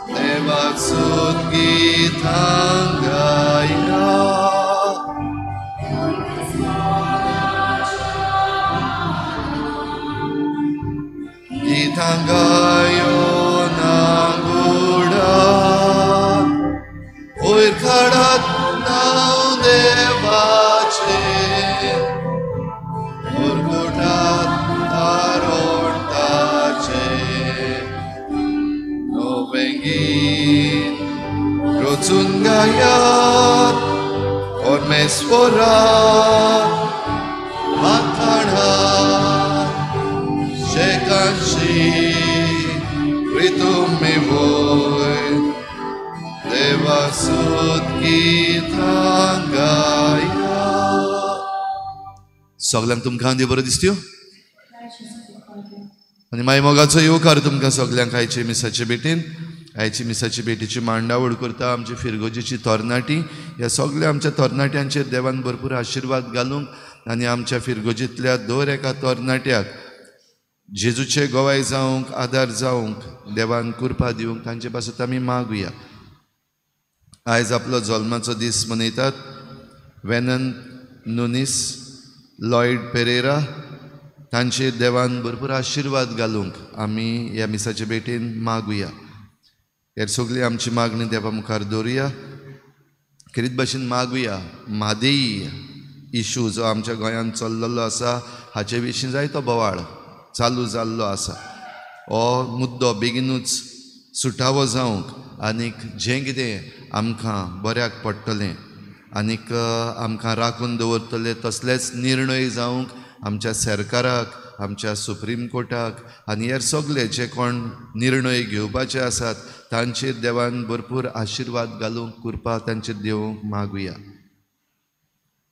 देवासूत गीतां गाया. गीतां गायो नांगुडा वयर काडात नांव देवाचें, मुरगुटात तारण ताचें. नवें गीत रचून गायात परमेश्वराक वाखाणात, शेकांशी प्रितुमी वयर देवासूत गीतां गाया. सगल्यांक तुमकां देव बरो दिसत्यो आनी माय मोगाचो येवकार तुमकां सगल्यांक आयचे मिसाचे भेटीन. आयची मिसाची भेटीची मांडावळ करता आमची फिरगोजेची तरणाटी. ह्या सगल्या आमच्या तरणाट्यांचेर देवान भरपूर आशिर्वाद घालूंक आनी आमच्या फिरगोजींतल्या दर एका तरणाट्याक जेजूचे गोवाय जावंक, आदार जावंक देवान कृपा दिवंक तांचे पासत आमी मागुया. आयज आपलो जल्माचो दीस मनयतात वेनन नुनीस, लॉयड पेरेरा, तांचेर देवान भरपूर आशिर्वाद घालूंक आमी ह्या मिसाचे भेटीन मागुया. हेर सगळी आमची मागणी देवा मुखार दवरुया. खेरीत भाशेन मागुया म्हादेई इशू जो आमच्या गोंयांत चल्लेलो आसा हाचे विशीं जायतो बोवाळ चालू जाल्लो आसा. हो मुद्दो बेगीनूच सुटावो जावंक आनीक जें कितें आमकां बऱ्याक पडटलें आनीक आमकां राखून दवरतले तसलेच निर्णय जावंक आमच्या सरकाराक, आमच्या सुप्रीम कोर्टाक आनी हेर सगळे जे कोण निर्णय घेवपाचे आसात तांचेर देवान भरपूर आशिर्वाद घालूंक कृपा तांचेर दिवंक मागुया.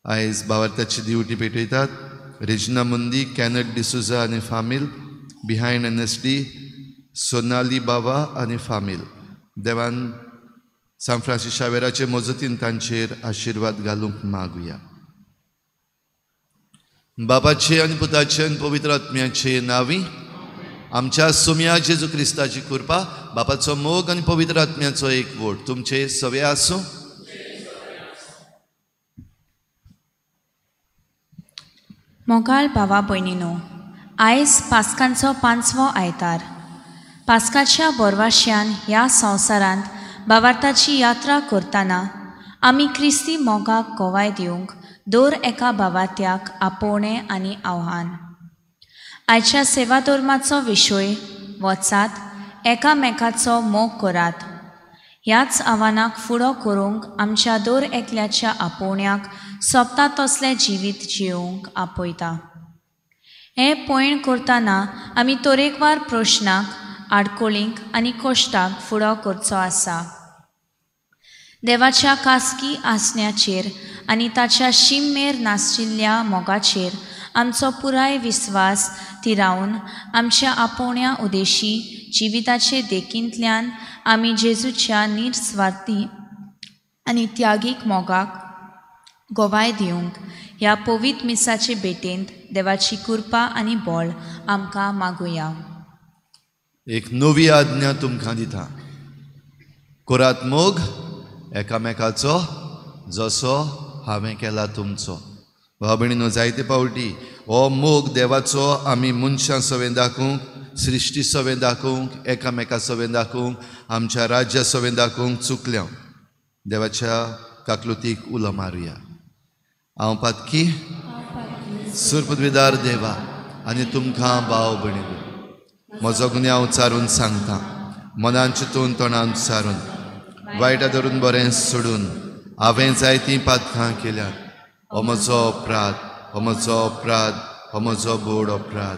आयज भावार्थाची दिवटी पेटयतात रेजिना मुंदी, कॅनट डिसुजा आनी फामील, बिहायंड NSD Sonali बाबा आनी फामील. देवान सांत फ्रांसीस शावेराचे मजतीन तांचेर आशिर्वाद घालूंक मागुया. बापाचे आनी पुताचे आनी पवित्र आत्म्याचे नांवी आमच्या सोम्या जेजू क्रिस्ताची कृपा, बापाचो मोग आनी पवित्र आत्म्याचो एकवट तुमचे सवे आसूं. मोगाळ भावा भयणीनो, आयज पास्कांचो पांचवो आयतार. पास्काच्या बोरवाश्यान ह्या संवसारांत भावार्थाची यात्रा करतना आमी क्रिस्ती मोगाक गोवाय दिवंक दर एका भावार्थ्याक आपोवणें आनी आव्हान. आयच्या सेवा धर्माचो विशय वचात एकामेकाचो मोग करात. ह्याच आव्हानाक फुडो करूंक आमच्या दर एकल्याच्या आपोवण्याक सोंपता तसलें जिवीत जियोवंक आपयता. हें पयण करतना आमी तरेकवार प्रश्नाक, आडकोळींक आनी कश्टाक फुडो करचो आसा. देवाच्या खासगी आसण्याचेर आनी ताच्या शीममेर नाशिल्ल्या मोगाचेर आमचो पुराय विस्वास थिरावन आमच्या आपोवण्या उदेशी जिविताचे देखींतल्यान आमी जेजूच्या निस्वार्थी आनी त्यागीक मोगाक गोवाय दिवंक ह्या पवित्र मिसाचे भेटेंत देवाची कृपा आनी बळ आमकां मागुया. एक नवी आज्ञा तुमकां दिता, करात मोग एकामेकाचो जसो हांवें केला तुमचो. भाव भयणीनो, जायते फावटी हो मोग देवाचो आमी मनशां सवें दाखोवंक, सृश्टी सवें दाखोवंक, एकामेका सवें दाखोवंक, आमच्या राज्या सवें दाखोवंक चुकल्या. देवाच्या काकलुतीक उलो मारुया. हांव पातकी सुरपदवीदार देवा आनी तुमकां भाव भयणीनो म्हजो गुन्यांव उच्चारून सांगता, मनान चिंतून तोंडान उच्चारून, वायटा धरून बरें सोडून हांवें जायतीं पातकां केल्यात. हो म्हजो अपराध, हो म्हजो अपराध, हो म्हजो बोड अपराध.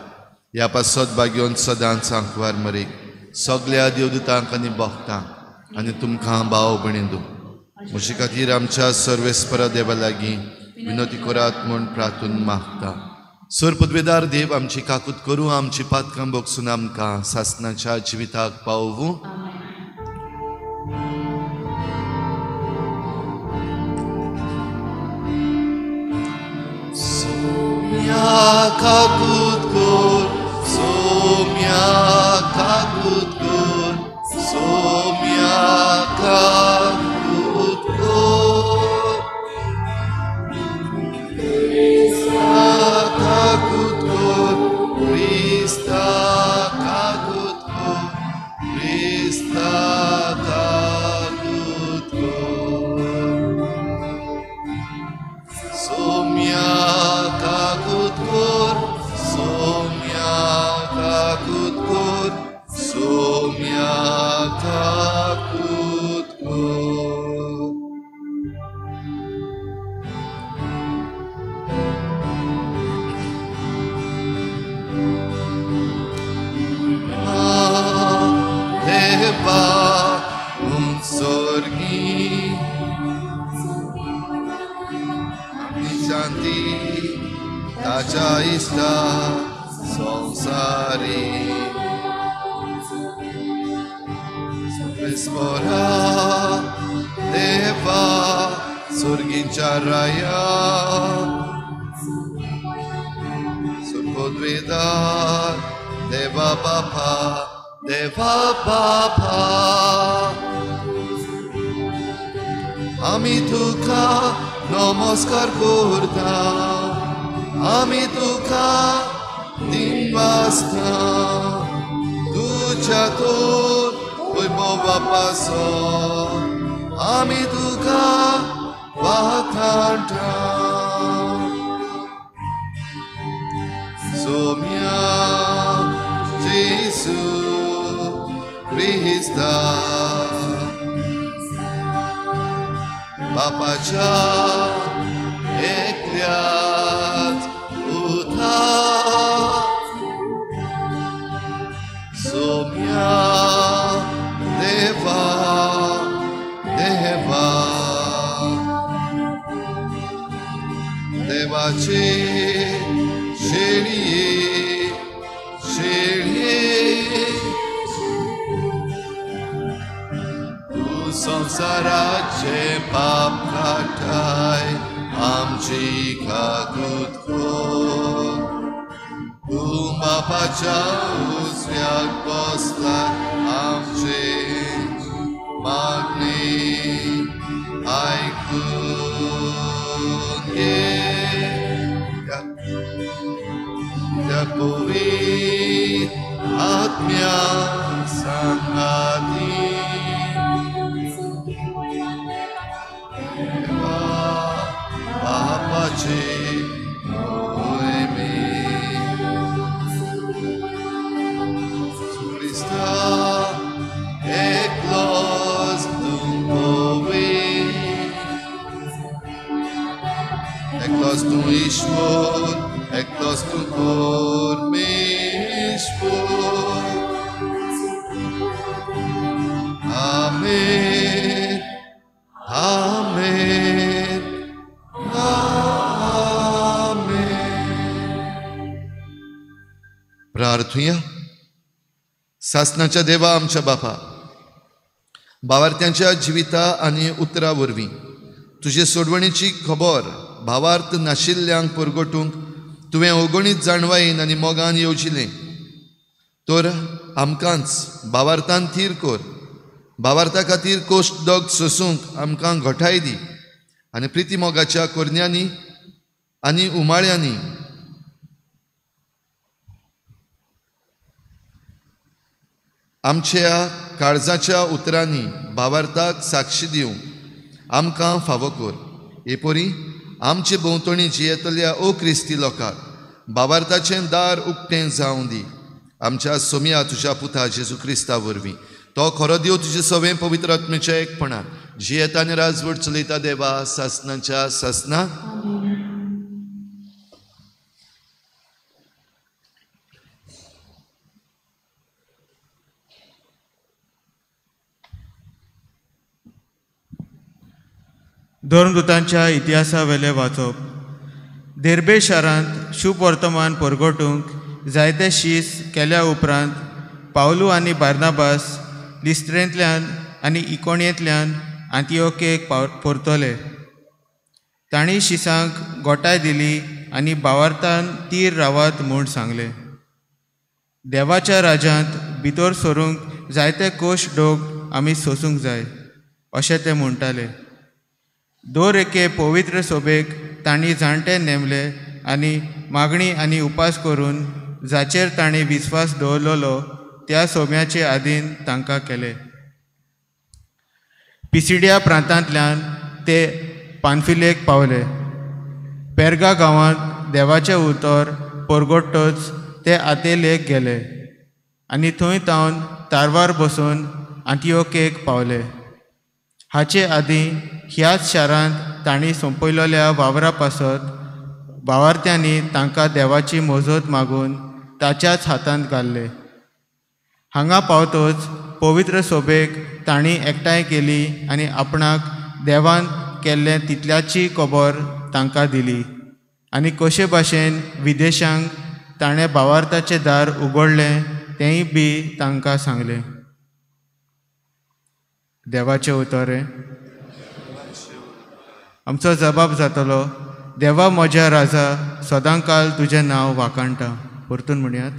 ह्या पासत भाग्योन सदांच आंकवार मरेक सगल्या देवदूतांक आनी भक्तांक आनी तुमकां भाव भयणीनो म्हजे खातीर आमच्या सर्वेस्परा देवा लागीं विनोती करात म्हूण प्रार्थून मागता. सर पदवेदार देव आमची काकूत करूं, आमची पातकां बोगसून आमकां सासनाच्या जिविताक पावोवूं. सोम्या काकूत कर, सोम्या काकूत कर, सोम्या क्रिस्ता काकूत कोर सोम्या काकूत कोर सोम्या काकूत कोर सोम्या काकूत कोर. देवा उंचोर्गी आमी शांती ताच्या इश्टा संवसारी स्मरा देवा सुर्गींच्या राया सुरपदवेदार देवा बापा देवा बापा आमी तुका नमस्कार करता आमी तुका दिनवासता तुज्या तोर वैभव बापाचो आमी तुका वाखाणटा. सोम्या जेसू क्रिस्ता बापाच्या एकल्याच पुता सोम्या देवा देवा देवाचे शेळये शेळये तूं संवसाराचे पाप काडटाय आमची काकूत कोर तूं बापाच्या उजव्याक बसला आमचे मागणी आयकून घे त्या पवित्र आत्म्या सांगाती देवा बापाचे मोहिमे क्रिस्ता एकलोच तूं पवित्र एकलोच तूं ईश्वर एकलोच तूं परमेश्वर. आमेन आमेन आमेन. प्रार्थुया. सासनाच्या देवा आमच्या बापा भावार्थ्यांच्या जिविता आनी उतरा वरवीं तुजे सोडवणीची खबर भावार्थ नाशिल्ल्यांक परगटूंक तुवें अगणीत जाणवायेन आनी मोगान येवजिलें तर आमकांच भावार्थान थीर कर भावार्था खातीर कोश्ट दोग सोसूंक आमकां घटाय दी आनी प्रिती मोगाच्या कोरण्यांनी आनी उमाळ्यांनी आमच्या काळजाच्या उतरांनी भावार्थाक साक्षी दिवंक आमकां फावो कर. हे परी आमचे भोंवतणी जियेतल्या ओ क्रिस्ती लोकांक भावार्थाचें दार उक्तें जावं दी. आमच्या सोम्या तुज्या पुता जेजू क्रिस्ता वरवीं तो खरो देव तुजे सवें पवित्र आत्म्याच्या एकपणान जियेता आनी राजवट चलयता देवा सासनाच्या सासना. धर्मदूतांच्या इतिहासावेलें वाचप. देर्बे शारांत शुभ वर्तमान परगटूंक जायते शीस केल्या उपरांत पावलू आनी बार्नाबास लिस्त्रेंतल्यान आनी इकोणयेंतल्यान आंतिओकेक परतले. तांणी शिसांक गोटाय दिली आनी भावार्थान तीर रावात म्हूण सांगलें. देवाच्या राज्यांत भितर सरूंक जायते कोश डोग आमी सोसूंक जाय अशें ते म्हणटाले. दर एके पवित्र सोबेक तांणी जाणटे नेमले आनी मागणी आनी उपास करून जाचेर तांणी विस्वास दवरलेलो त्या सोम्याचे आदीन तांकां केले. पिसिडिया प्रांतांतल्यान ते पानफिलेक पावले. पेर्गा गांवांत देवाचें उतर परगटच ते आतेलेक गेले आनी थंय तावन तारवार बसून आंतिओकेक पावले. हाचे आदीं ह्याच शारांत तांणी सोंपयलेल्या वावरा पासत वावरत्यांनी तांकां देवाची मजत मागून ताच्याच हातांत घाल्ले. हांगा पावतच पवित्र सोबेक तांणी एकठांय केली आनी आपणाक देवान केल्लें तितल्याची खबर तांकां दिली आनी कशे भाशेन विदेशांक ताणें भावार्थाचें दार उगडलें तेंय बी तांकां सांगलें. देवाचें उतर. आमचो जबाब जातलो, देवा म्हज्या राजा सदांकाल तुजें नांव वाखाणटा. परतून म्हणयात,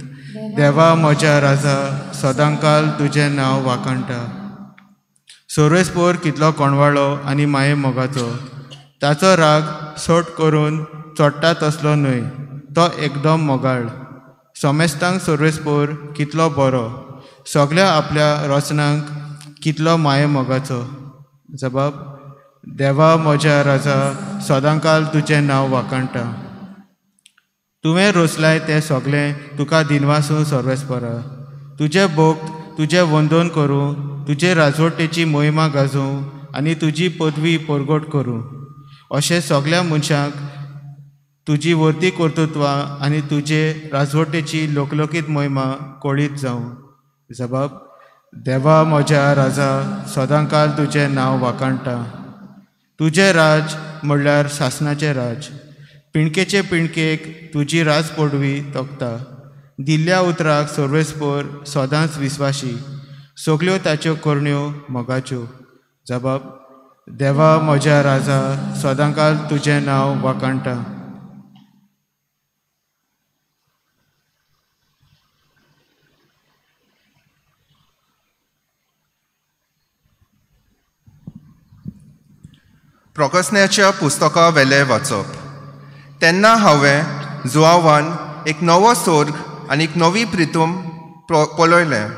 देवा म्हज्या राजा सदांकाल तुजें नांव वाखाणटा. सोरवेसपोर कितलो कोणवाळो आनी माये मोगाचो, ताचो राग सोट करून चोडटा तसलो न्हय, तो एकदम मोगाळ. सोमेस्तांक सोरवेसपोर कितलो बरो, सगल्या आपल्या रचनांक कितलो माये मोगाचो. जबाब, देवा म्हज्या राजा सदांकाल तुजें नांव वाखाणटा. तुवें रोसलाय तें सगळें तुका दिनवासूं सर्वेस्परा. तुजें भोक्त तुजें वंदन करूं, तुजे राजवटेची मोहिमा गाजोवं आनी तुजी पदवी परगट करूं. अशें सगळ्या मनशांक तुजी वर्ती कर्तृत्वां आनी तुजे राजवटेची लोकलोकीत मोहिमा कळीत जावं. जबाब, देवा म्हज्या राजा सदांकाल तुजें नांव वाखाणटा. तुजें राज म्हणल्यार सासणाचें राज, पिणकेचे पिणकेक तुजी राज पडवी तोखता. दिल्ल्या उतराक सर्वेस्पोर सदांच विस्वाशी, सगल्यो ताच्यो करण्यो मोगाच्यो. जबाब, देवा म्हज्या राजा सदांकाल तुजें नांव वाखाणटा. प्रकसण्याच्या पुस्तका वेलें वाचप. तेन्ना हांवें जुआवान एक नवो सोर्ग आनी एक नवी प्रितूम पळयलें.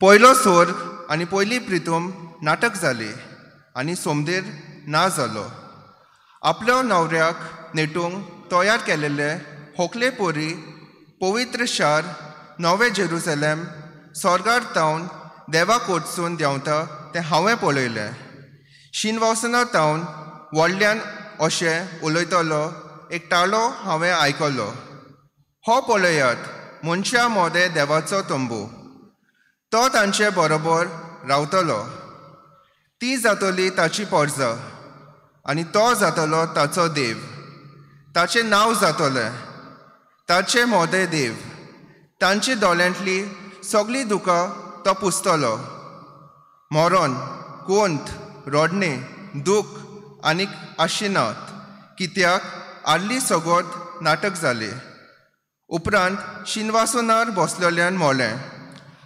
पयलो सोर्ग आनी पयली प्रितूम नाटक जाली आनी सोमदेर ना जालो. आपल्या न्हवऱ्याक नेटूंक तयार केलेले होकले पोरी पवित्र शार नवें जेरुसलेम स्वर्गार तावन देवा कोटसून देंवता तें हांवें पळयलें. शिनवासना तावन व्हडल्यान अशें उलयतलो एक टाळो हांवें आयकलो, हो पळयात मनशां मोदें देवाचो तंबू, तो तांचे बरोबर रावतलो, ती जातली ताची परजा आनी तो जातलो ताचो देव, ताचें नांव जातलें ताचे मोदें देव, तांचे दोळ्यांतली सगळीं दुकां तो पुसतलो. मरण, कोंत, रडणें, दूख आनीक आशिनात, कित्याक आदली सगोत नाटक जाली. उपरांत शिनवासनार बसलेल्यान मोलें,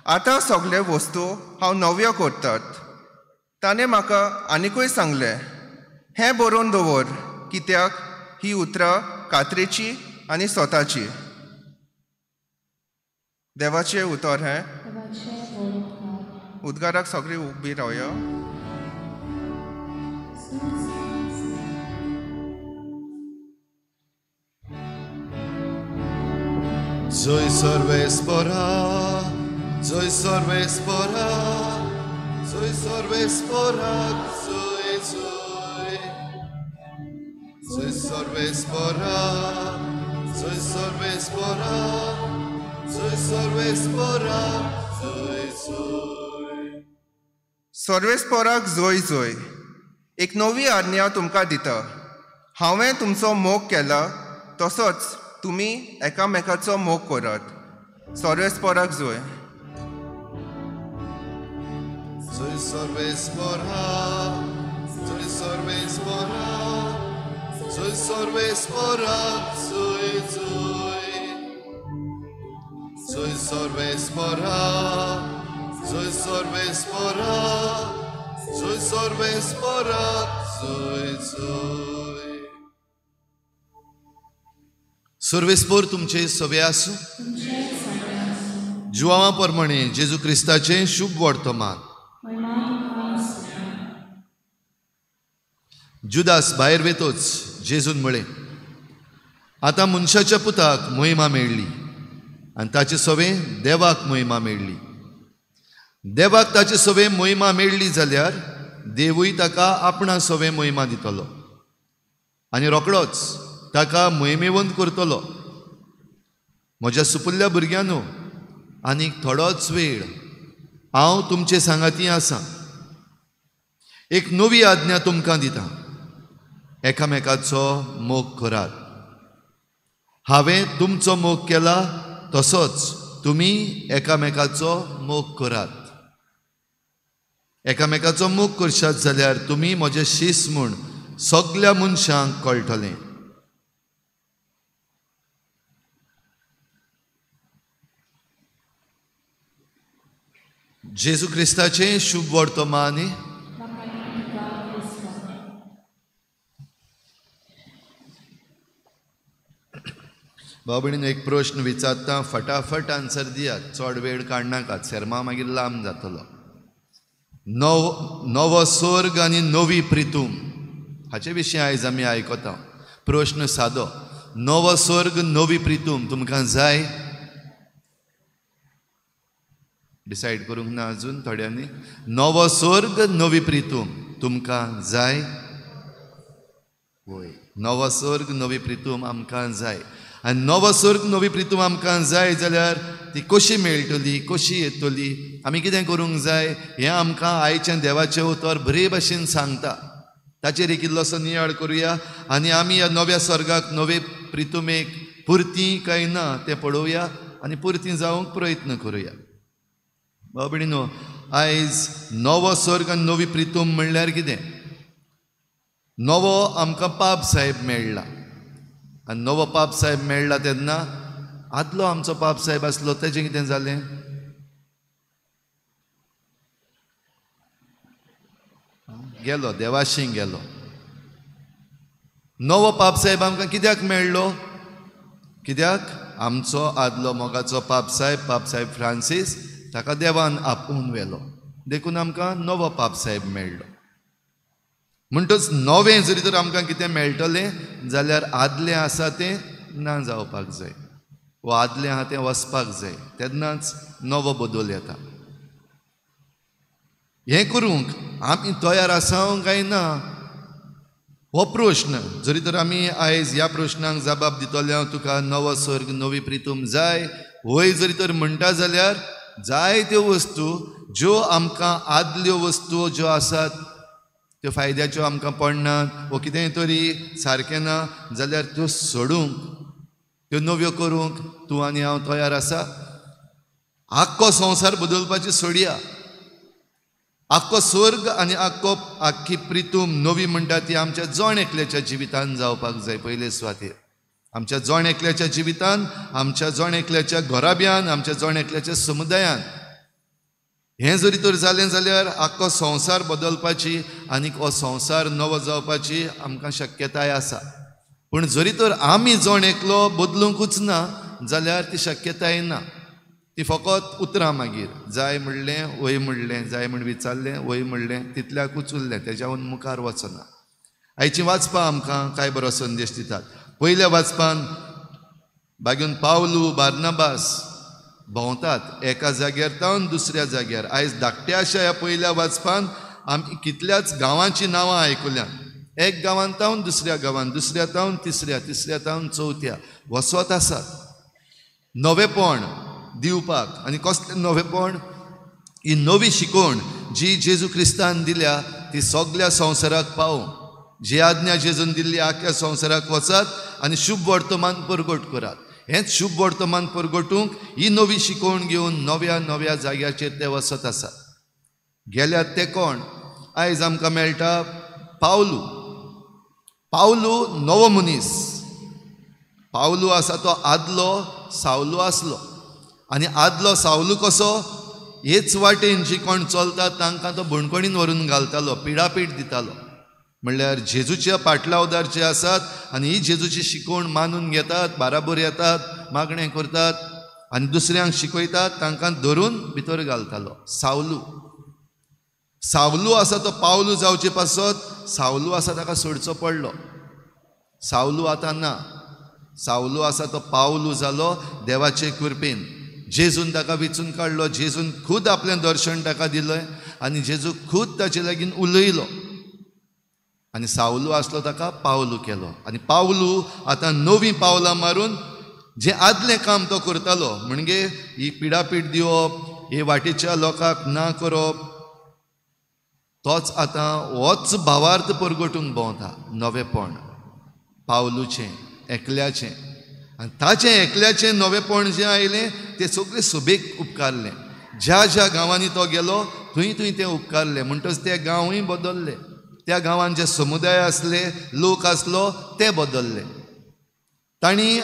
आतां सगळे वस्तू हांव नव्यो करतात. ताणें म्हाका आनिकूय सांगलें, हें बरोवन दवर, कित्याक ही उतरां कात्रेची आनी स्वताची. देवाचें उतर हें. उद्गाराक सगळीं उबी रावया. जय सर्वेस्परा, जय सर्वेस्परा, जय सर्वेस्परा, जय जय. जय सर्वेस्परा, जय सर्वेस्परा, जय सर्वेस्परा, जय जय. सर्वेस्पराक जय जय. एक नवी आज्ञा तुमकां दिता, हांवें तुमचो मोग केला तसोच तुमी एकामेकाचो मोग करात. सर्वेस्पराक जय. जय सर्वेस्परा, जय सर्वेस्परा, जय सर्वेस्परा, जय जय. जय सर्वेस्परा, जय सर्वेस्परा, जय सर्वेस्परा, जय जय. सर्वेस्पोर तुमचे सवे आसूं. जुआवा प्रमाणे जेजू क्रिस्ताचें शुभ वर्तमान. जुदास भायर वेतोच जेजून म्हळें, आतां मनशाच्या पुताक मोहिमा मेळ्ळी आनी ताचे सवें देवाक मोहिमा मेळ्ळी. देवाक ताचे सवें मोहिमा मेळ्ळी जाल्यार देवूय ताका आपणा सवें मोहिमा दितलो आनी रोकडोच ताका मोहिमेवंत करतलो. म्हज्या सुपुल्ल्या भुरग्यांनो, आनीक थोडोच वेळ हांव तुमचे सांगाती आसा. एक नवी आज्ञा तुमकां दिता, एकामेकाचो मोग करात. हांवें तुमचो मोग केला तसोच तुमी एकामेकाचो मोग करात. एकामेकाचो मोग करशात जाल्यार तुमी म्हजे शीस म्हूण सगल्या मनशांक कळटलें. जेजू क्रिस्ताचें शुभ वर्तमान. भाव भयणीन, एक प्रश्न विचारता, फटाफट आन्सर दियात, चड वेळ काडनाकात, शेर्मांव मागीर लांब जातलो. नवो स्वर्ग आनी नवी प्रितूम हाचे विशीं आयज आमी आयकता. प्रश्न सादो, नवो स्वर्ग नवी प्रितूम तुमकां जाय? डिसायड करूंक ना अजून थोड्यांनी. नवो स्वर्ग नवी प्रितूम तुमकां जाय? वय, नवो स्वर्ग नवी प्रितूम आमकां जाय. आनी नवो स्वर्ग नवी प्रितूम आमकां जाय जाल्यार ती कशी मेळटली, कशी येतली, आमी कितें करूंक जाय हें आमकां आयचें देवाचें उतर बरे भाशेन सांगता. ताचेर एक इल्लोसो नियाळ करुया आनी आमी ह्या नव्या स्वर्गाक नवे प्रितुमेक पुरती काय ना तें पळोवया आनी पुरती जावंक प्रयत्न करुया. भाव भयणीनो, आयज नवो स्वर्ग आनी नवी प्रितूम म्हणल्यार कितें? नवो आमकां पाप साहेब मेळ्ळा आनी नवो पाप साहेब मेळ्ळा तेन्ना आदलो आमचो पाप साहेब आसलो तेजें कितें जालें? गेलो, देवाशी गेलो. नवो पाप साहेब आमकां कित्याक मेळ्ळो? कित्याक आमचो आदलो मोगाचो पाप साहेब, पाप साहेब फ्रांसीस, ताका देवान आपोवन व्हेलो, देखून आमकां नवो पाप साहेब मेळ्ळो. म्हणटच नवें जरी तर आमकां कितें मेळटलें जाल्यार आदलें आसा तें ना जावपाक जाय, वा आदलें आहा तें वचपाक जाय, तेन्नाच नवो बदल येता. हें करूंक आमी तयार आसा काय ना हो प्रश्न. जरी तर आमी आयज ह्या प्रश्नांक जबाब दितले, हांव तुका नवो स्वर्ग नवी प्रितूम जाय वय जरी तर म्हणटा जाल्यार जायत्यो वस्तू ज्यो आमकां आदल्यो वस्तू ज्यो आसात त्यो फायद्याच्यो आमकां पडनात वो कितेंय तरी सारकें ना जाल्यार त्यो सोडूंक, त्यो नव्यो करूंक तूं आनी हांव तयार आसा? आख्खो संवसार बदलपाची सोडया, आख्खो स्वर्ग आनी आख्खो आख्खी प्रितूम नवी म्हणटा ती आमच्या जण एकल्याच्या जिवितान जावपाक जाय. पयले सुवातेर आमच्या जण एकल्याच्या जिवितान, आमच्या जण एकल्याच्या घराब्यान, आमच्या जण एकल्याच्या समुदायान हें जरी तर जालें जाल्यार आख्खो संवसार बदलपाची आनी हो संवसार नवो जावपाची आमकां शक्यताय आसा. पूण जरी तर आमी जण एकलो बदलुंकूच ना जाल्यार ती शक्यताय ना, ती फकत उतरां मागीर जाय म्हणलें वय म्हणलें, जाय म्हण विचारलें वय म्हणलें, तितल्याकूच उरलें, तेज्याहून मुखार वचना. आयची वाचपां आमकां काय बरो संदेश दितात. पयल्या वाचपान बागेवन पावलू बार्नाबास भोंवतात एका जाग्यार तावन दुसऱ्या जाग्यार. आयज धाकट्या अशा ह्या पयल्या वाचपान आमी कितल्याच गांवांचीं नांवां आयकुल्यात. एक गांवांत तावन दुसऱ्या गांवांत, दुसऱ्या तावन तिसऱ्या, तिसऱ्या तावन चवथ्या वचत आसात नवेपण दिवपाक. आनी कसलें नवेपण? ही नवी शिकवण जी जेजू क्रिस्तान दिल्या ती सगल्या संवसाराक पावोवंक, जी आज्ञा जेजून दिल्ली आख्या संवसाराक वचात आनी शुभ वर्तमान परगट करात. हेंच शुभ वर्तमान परगटूंक ही नवी शिकवण घेवन नव्या नव्या जाग्याचेर ते वचत आसात. गेल्यात ते कोण? आयज आमकां मेळटा पावलू. पावलू नवो मनीस. पावलू आसा तो आदलो सावलू आसलो आनी आदलो सावलू कसो हेच वाटेन जी कोण चलता तांकां तो बणकणीन व्हरून घालतालो, पिडापीड दितालो. म्हणल्यार जेजूच्या पाटलावदार जे आसात आनी ही जेजूची शिकवण मानून घेतात, बाराबर येतात, मागणें करतात आनी दुसऱ्यांक शिकयतात, तांकां धरून भितर घालतालो सावलू. सावलू आसा तो पावलू जावचे पासत सावलू आसा ताका सोडचो पडलो. सावलू आतां ना, सावलू आसा तो पावलू जालो देवाचे कृपेन. जेजून ताका विचून काडलो, जेजून खूद आपलें दर्शन ताका दिलें आनी जेजू खूद ताचे लागीं उलयलो आनी सावलू आसलो ताका पावलू केलो. आनी पावलू आतां नवीं पावलां मारून जें आदलें काम तो करतालो, म्हणजे ही पिडापीड दिवप, हे वाटेच्या लोकांक ना करप, तोच आतां होच भावार्थ परगटूंक भोंवता. नवेपण पावलूचें एकल्याचें, आनी ताचें एकल्याचें नवेपण जें आयलें तें सगळें सभेक उपकारलें. ज्या ज्या गांवांनी तो गेलो थंय थंय तें उपकारलें. म्हणटच ते गांवूय बदल्ले, त्या गांवांत जे समुदाय आसले, लोक आसलो ते बदल्ले. तांणी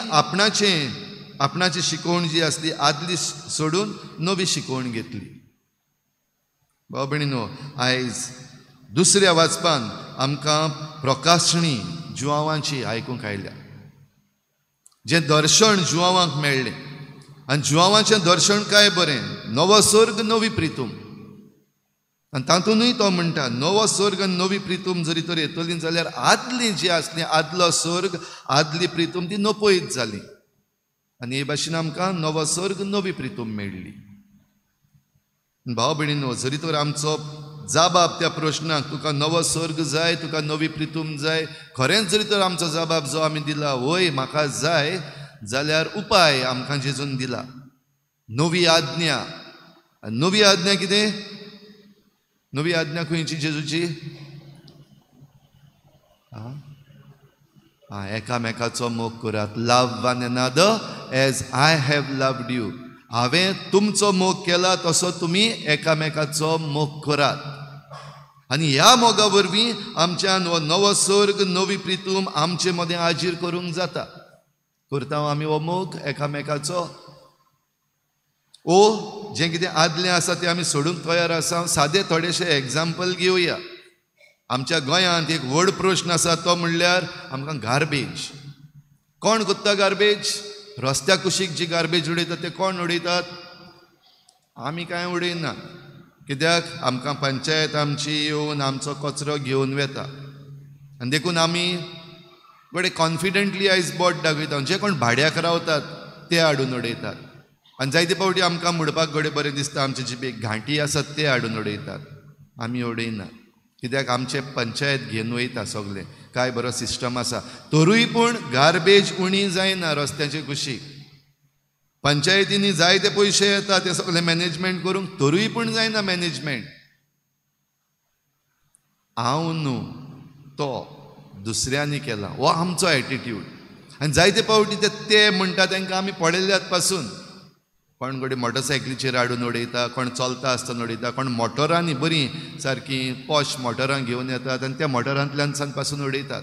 आपणाची शिकवण जी आसली आदली सोडून नवी शिकवण घेतली. भाव भयणीनो, आयज दुसऱ्या वाचपान आमकां प्रकाशणी जुवांवांची आयकूंक आयल्या. जें दर्शन जुवांवांक मेळ्ळें, आनी जुवांवांचें दर्शन काय बरें, नवो स्वर्ग नवी प्रितूम. आनी तातूंतय तो म्हणटा नवो स्वर्ग आनी नवी प्रितूम जरी तर येतली जाल्यार आदली जी आसली, आदलो स्वर्ग आदली प्रितूम ती नपयत जाली आनी हे भाशेन आमकां नवो स्वर्ग नवी प्रितूम मेळ्ळी. भाव भयणीनो, जरी तर आमचो जाबाब त्या प्रश्नाक तुका नवो स्वर्ग जाय, तुका नवी प्रितूम जाय, खरेंच जरी तर आमचो जाबाब जो आमी दिला वय म्हाका जाय, जाल्यार उपाय आमकां जेजून दिला, नवी आज्ञा. नवी आज्ञा कितें? नवी आज्ञा खंयची जेजूची? एकामेकाचो मोग करात. Love one another as I have loved you. हांवें तुमचो मोग केला तसो तुमी एकामेकाचो मोग करात. आनी ह्या मोगा वरवीं आमच्यान हो नवो स्वर्ग नवी प्रितूम आमचे मदें आजीर करूंक जाता. करता आमी हो मोग एकामेकाचो. ओ जें कितें आदलें आसा तें आमी सोडूंक तयार आसा. सादें थोडेशें एग्जाम्पल घेवया. आमच्या गोंयांत एक व्हड प्रश्न आसा तो म्हणल्यार आमकां गार्बेज. कोण करता गार्बेज? रस्त्या कुशीक जी गार्बेज उडयतात ते कोण उडयतात? आमी कांय उडयना. कित्याक? आमकां पंचायत आमची येवन आमचो कचरो घेवन वता आनी देखून आमी बरे कॉन्फिडंटली आयज बोट दाखयता. जे कोण भाड्याक रावतात ते हाडून उडयतात आनी जायते फावटी आमकां म्हणपाक घडये बरें दिसता आमचे जी घांटी आसात ते हाडून उडयतात, आमी उडयना. कित्याक? आमचे पंचायत घेवन वयता सगळें. काय बरो सिस्टम आसा, तरूय पूण गार्बेज उणी जायना रस्त्याचे कुशीक. पंचायतींनी जायते पयशे येता ते सगळें मॅनेजमेंट करूंक, तरूय पूण जायना मॅनेजमेंट. हांव न्हू, तो दुसऱ्यांनी केला, हो आमचो एटिट्यूड. आनी जायते फावटी ते म्हणटा तांकां आमी पळयल्यात पासून. कोण घडये मोटरसायकलीचेर हाडून उडयता, कोण चलता आसतना उडयता, कोण मोटरांनी बरीं सारकीं पॉश मोटरां घेवन येतात आनी त्या मोटरांतल्यान सान पासून उडयतात.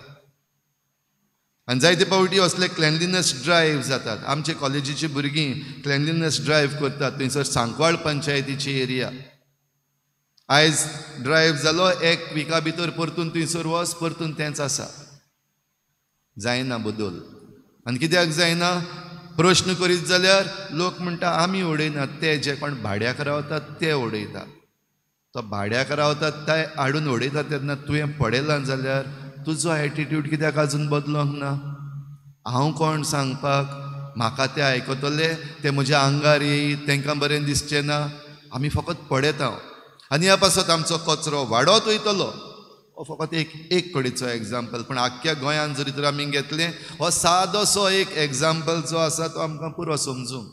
आनी जायते फावटी असले क्लेनलिनस ड्रायव्ह जातात. आमचे कॉलेजीची भुरगीं क्लेनलिनस ड्रायव्ह करतात थंयसर सांकवाळ पंचायतीची एरिया. आयज ड्रायव्ह जालो, एक विका भितर परतून थंयसर वच, परतून तेंच आसा. जायना बदल. आनी कित्याक जायना? प्रश्न करीत जाल्यार लोक म्हणटा आमी उडयनात, ते जे कोण भाड्याक रावतात ते उडयतात. तो भाड्याक रावतात ते हाडून उडयतात तेन्ना तुवें पळयलां जाल्यार तुजो एटिट्यूड कित्याक आजून बदलोंक ना? हांव कोण सांगपाक? म्हाका ते आयकतले, ते म्हज्या आंगार येयत, तांकां बरें दिसचें ना. आमी फकत पळयता आनी ह्या पासत आमचो कचरो वाडत वयतलो. हो फकत एक कडेचो एग्जाम्पल, पूण आख्ख्या गोंयांत जरी तर आमी घेतलें, हो सादोसो एक एग्जाम्पल जो आसा तो आमकां पुरो समजूंक.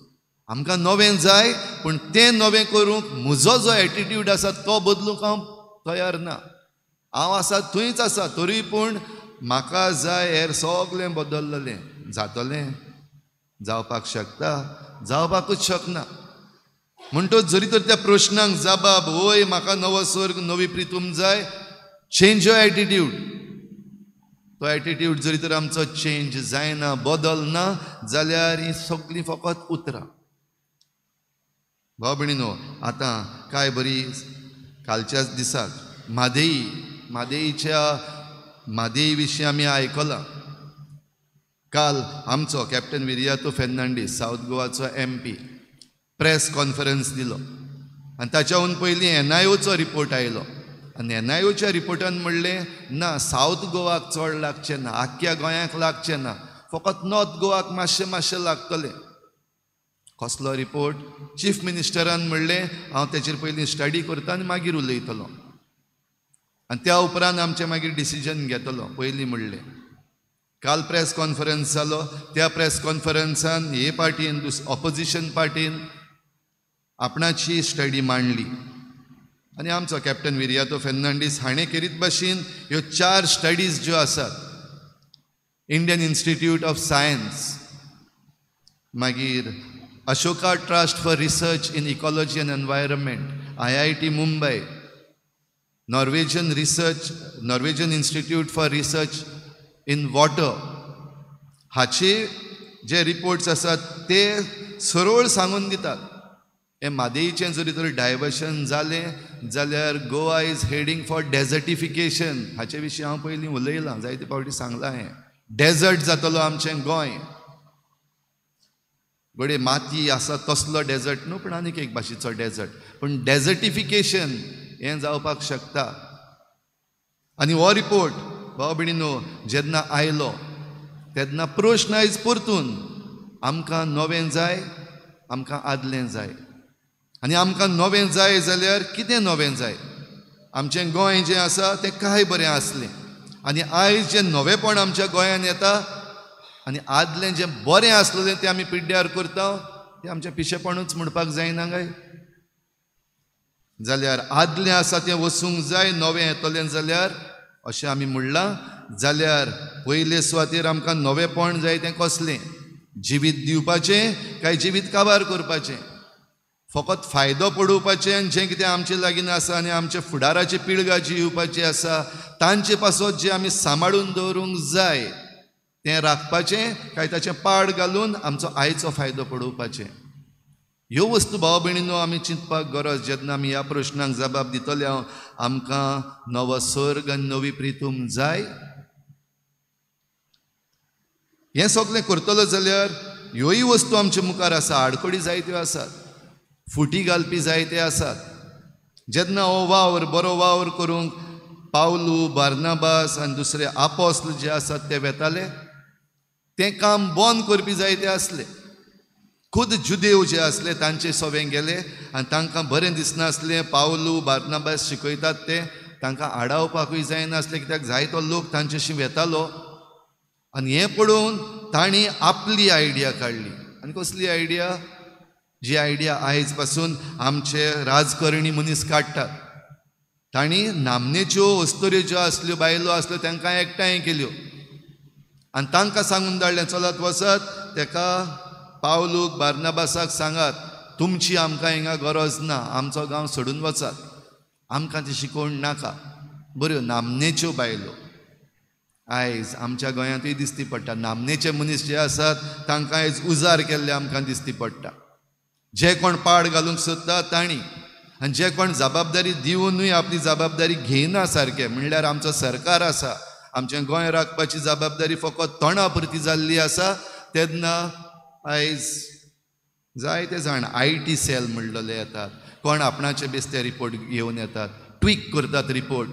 आमकां नवें जाय, पूण तें नवें करूंक म्हजो जो एटिट्यूड आसा तो बदलूंक हांव तयार ना. हांव आसा थंयच आसा, तरी पूण म्हाका जाय हेर सगळें बदललें. जातलें? जावपाक शकता? जावपाकूच शकना. म्हणटच जरी तर त्या प्रश्नांक जबाब वय म्हाका नवो स्वर्ग नवी प्रितूम जाय, चेंज your attitude. तो एटिट्यूड जरी तर आमचो चेंज जायना, बदलना जाल्यार ही सगळीं फकत उतरां. भाव भयणीनो, आतां काय बरी कालच्याच दिसाक म्हादेई, म्हादेईच्या म्हादेई विशीं आमी आयकलां. काल आमचो कॅप्टन विरियातो फेर्नांडीस, सावथ गोवाचो MP, press conference दिलो आनी ताच्याहून पयलीं NIOचो रिपोर्ट आयलो. आनी एनआयओच्या रिपोर्टान म्हणलें ना, सावथ गोवाक चड लागचें ना, आख्ख्या गोंयाक लागचें ना, फकत नॉर्थ गोवाक मातशें मातशें लागतलें. कसलो रिपोर्ट? चीफ मिनिस्टरान म्हणलें हांव तेचेर पयलीं स्टडी करता आनी मागीर उलयतलो आनी त्या उपरांत आमचें मागीर डिसिजन घेतलो. पयलीं म्हणलें. काल प्रेस कॉन्फरन्स जालो, त्या प्रेस कॉन्फरन्सान हे पार्टीन ऑपोजिशन पार्टीन आपणाची स्टडी मांडली आनी आमचो कॅप्टन विरियातो फेर्नांडीस हाणें केरीत भाशेन ह्यो 4 स्टडीज ज्यो आसात, इंडियन इन्स्टिट्यूट ऑफ सायन्स, मागीर Ashoka trust for research in ecology and environment, IIT Mumbai, Norwegian institute for research in water, हाचे जे रिपोर्ट्स आसात ते सरळ सांगून दितात हें म्हादईचें जरी तर डायवर्शन जालें जाल्यार Goa is heading for desertification. हाचे विशीं हांव पयलीं उलयलां, जायते फावटी सांगलां, हें डेजर्ट जातलो आमचें गोंय. घडये माती आसा तसलो डेजर्ट न्हू, पूण आनीक एक भाशेचो डेजर्ट, पूण डेजर्टिफिकेशन हें जावपाक शकता. आनी हो रिपोर्ट भाव भयणीनो जेन्ना आयलो तेन्ना प्रश्न आयज परतून आमकां नवें जाय, आमकां आदलें जाय. आनी आमकां नवें जाय जाल्यार कितें नवें जाय? आमचें गोंय जें आसा तें कांय बरें आसलें आनी आयज जें नवेंपण आमच्या गोंयान येता आनी आदलें जें बरें आसलें तें आमी पिड्ड्यार करता, तें आमचें पिशेपणूच म्हणपाक जायना काय? जाल्यार आदलें आसा तें वचूंक जाय, नवें येतलें जाल्यार अशें आमी म्हणलां जाल्यार पयले सुवातेर आमकां नवेंपण जाय. तें कसलें? जिवीत दिवपाचें काय जिवीत काबार करपाचें? फकत फायदो पडोवपाचें आनी जें कितें आमचे लागीं आसा आनी आमच्या फुडाराची पिळगा जी येवपाची आसा तांचे पासत जें आमी सांबाळून दवरूंक जाय तें राखपाचें काय ताचें पाड घालून आमचो आयचो फायदो पडोवपाचें? ह्यो वस्तू भाव भयणीनो आमी चिंतपाक गरज. जेन्ना आमी ह्या प्रश्नांक जबाब दितले हांव, आमकां नवो सर्ग आनी नवी प्रितूम जाय. हें सगळें करतलो जाल्यार ह्योय वस्तू आमचे मुखार आसा. आडखळी जायत्यो आसात, फुटी घालपी जायते आसात. जेन्ना हो वावर बरो वावर करूंक पावलू, बार्नाबास आनी दुसरे आपोस्ल जे आसात ते वेताले, तें काम बंद करपी जायते आसले. खुद जुदेव जे आसले तांचे सवें गेले आनी तांकां बरें दिसनासलें. पावलू बार्नाबास शिकयतात तें तांकां आडावपाकूय जायनासलें, कित्याक जायतो लोक तांच्याशी वेतालो. आनी हें पळोवन तांणी आपली आयडिया काडली. आनी कसली आयडिया? जी आयडिया आयज पासून आमचे राजकरणी मनीस काडटात. तांणी नामनेच्यो अस्तुऱ्यो ज्यो आसल्यो, बायलो आसल्यो, तांकां एकठांय केल्यो आनी तांकां सांगून धाडलें, चलत वचत तेका पावलूक बार्नाबासाक सांगात तुमची आमकां हिंगा गरज ना, आमचो गांव सोडून वचात, आमकां ती शिकोवण नाका. बऱ्यो नामनेच्यो बायलो आयज आमच्या गोंयांतूय दिसती पडटा. नामनेचे मनीस जे आसात तांकां आयज उजार केल्ले आमकां दिसती पडटा. जे कोण पाड घालूंक सोदता तांणी आनी जे कोण जबाबदारी दिवनूय आपली जबाबदारी घेयना सारकें, म्हणल्यार आमचो सरकार आसा, आमचें गोंय राखपाची जबाबदारी फकत तोंडा पुरती जाल्ली आसा. तेन्ना आयज जायते जाण IT sell म्हणलेले येतात, कोण आपणाचे बेस्ते रिपोर्ट घेवन येतात, ट्वीक करतात रिपोर्ट.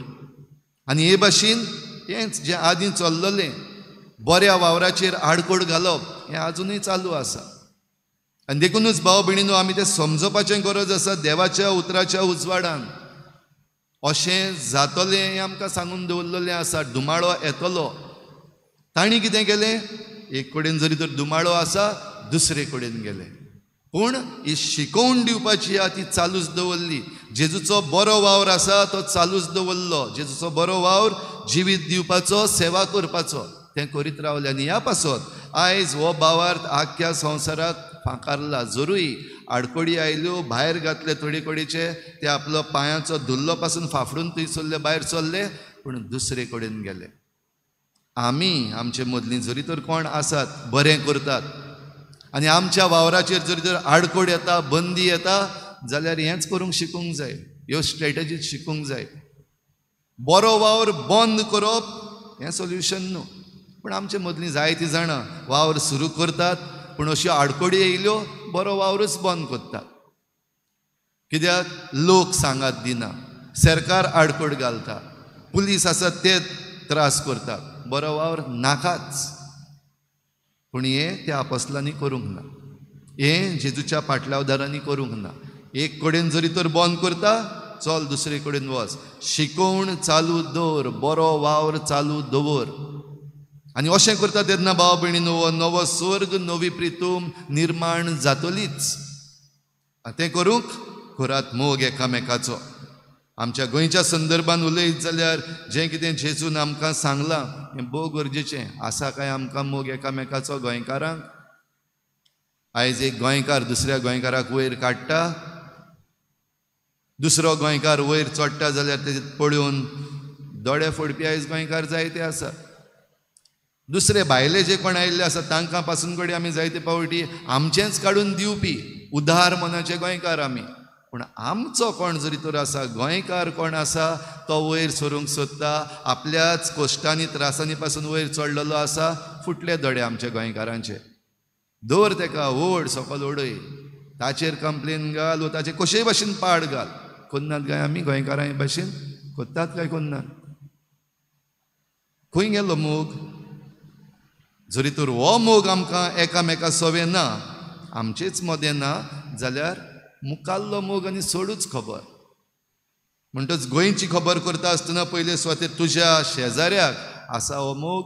आनी हे भाशेन हेंच जें आदीं चल्ललें बऱ्या वावराचेर आडकोड घालप हें आजुनूय चालू आसा. आनी देखुनूच भाव भयणीनो आमी तें समजोवपाचें गरज आसा. देवाच्या उतराच्या उजवाडान अशें जातलें हें आमकां सांगून दवरलेलें आसा. धुमाळो येतलो. तांणी कितें केलें? एक कडेन जरी तर धुमाळो आसा दुसरे कडेन गेले, पूण ही शिकोवन दिवपाची आहा ती चालूच दवरली. जेजूचो बरो वावर आसा तो चालूच दवरलो. जेजूचो बरो वावर जिवीत दिवपाचो, सेवा करपाचो, तें करीत रावलें. आनी ह्या पासत आयज हो भावार्थ आख्ख्या संवसाराक फांकारला. जरूय आडखळी आयल्यो, भायर घातले थोडे कडेचे, ते आपलो पांयाचो धुल्लो पासून फाफडून थंय सरले, भायर सरले, पूण दुसरे कडेन गेले. आमी आमचे मदलीं जरी तर कोण आसात बरें करतात आनी आमच्या वावराचेर जरी तर आडखळ येता, बंदी येता जाल्यार हेंच करूंक शिकूंक जाय, ह्यो स्ट्रेटजीज शिकूंक जाय. बरो वावर बंद करप हें सोल्युशन न्हू, पूण आमचे मदलीं जायतीं जाणां वावर सुरू करतात पूण अश्यो आडखळी येयल्यो बरो वावरूच बंद करतात. कित्याक? लोक सांगात दिना. सरकार आडकोड घालता, पुलीस आसात ते त्रास करतात, बरो वावर नाकाच. पूण हें त्या आपोस्लांनी करूंक ना, हें जेजूच्या पाटलावदारांनी करूंक ना. एक कडेन जरी तर बंद करता, चल दुसरे कडेन वच, शिकोवण चालू दवर, बरो वावर चालू दवर. आनी अशें करता तेन्ना भाव भयणीनो हो नवो स्वर्ग नवी प्रितूम निर्माण जातलीच. तें करूंक करात मोग एकामेकाचो. आमच्या गोंयच्या संदर्भान उलयत जाल्यार जें कितें जेजून आमकां सांगलां हें भोव गरजेचें आसा. काय आमकां मोग एकामेकाचो गोंयकारांक? आयज एक गोंयकार दुसऱ्या गोंयकाराक वयर काडटा, दुसरो गोंयकार वयर चडटा जाल्यार ते पळोवन दोळे फोडपी आयज गोंयकार जायते आसात. दुसरे भायले जे कोण आयिल्ले आसा तांकां पासून कडेन आमी जायते पावटी आमचेंच काडून दिवपी उदार मनाचे गोंयकार आमी. पूण आमचो कोण जरी तर आसा गोंयकार कोण आसा तो वयर सरूंक सोदता, आपल्याच कश्टांनी त्रासांनी पासून वयर चडलेलो आसा. फुटले दोळे आमच्या गोंयकारांचे. दवर तेका ओड सकल ओडय, ताचेर कंप्लेन घाल वो ताचेर कशेय भाशेन पाड घाल. कोन्नात काय आमी गोंयकारां भाशेन कोत्तात काय कोन्नात? खंय गेलो मोग? जरी तर हो मोग आमकां एकामेका सवे ना, आमचेच मदें ना, जाल्यार मुखाल्लो मोग आनी चडूच खबर. म्हणटच गोंयची खबर करता आसतना पयले सुवातेर तुज्या शेजाऱ्याक आसा हो मोग,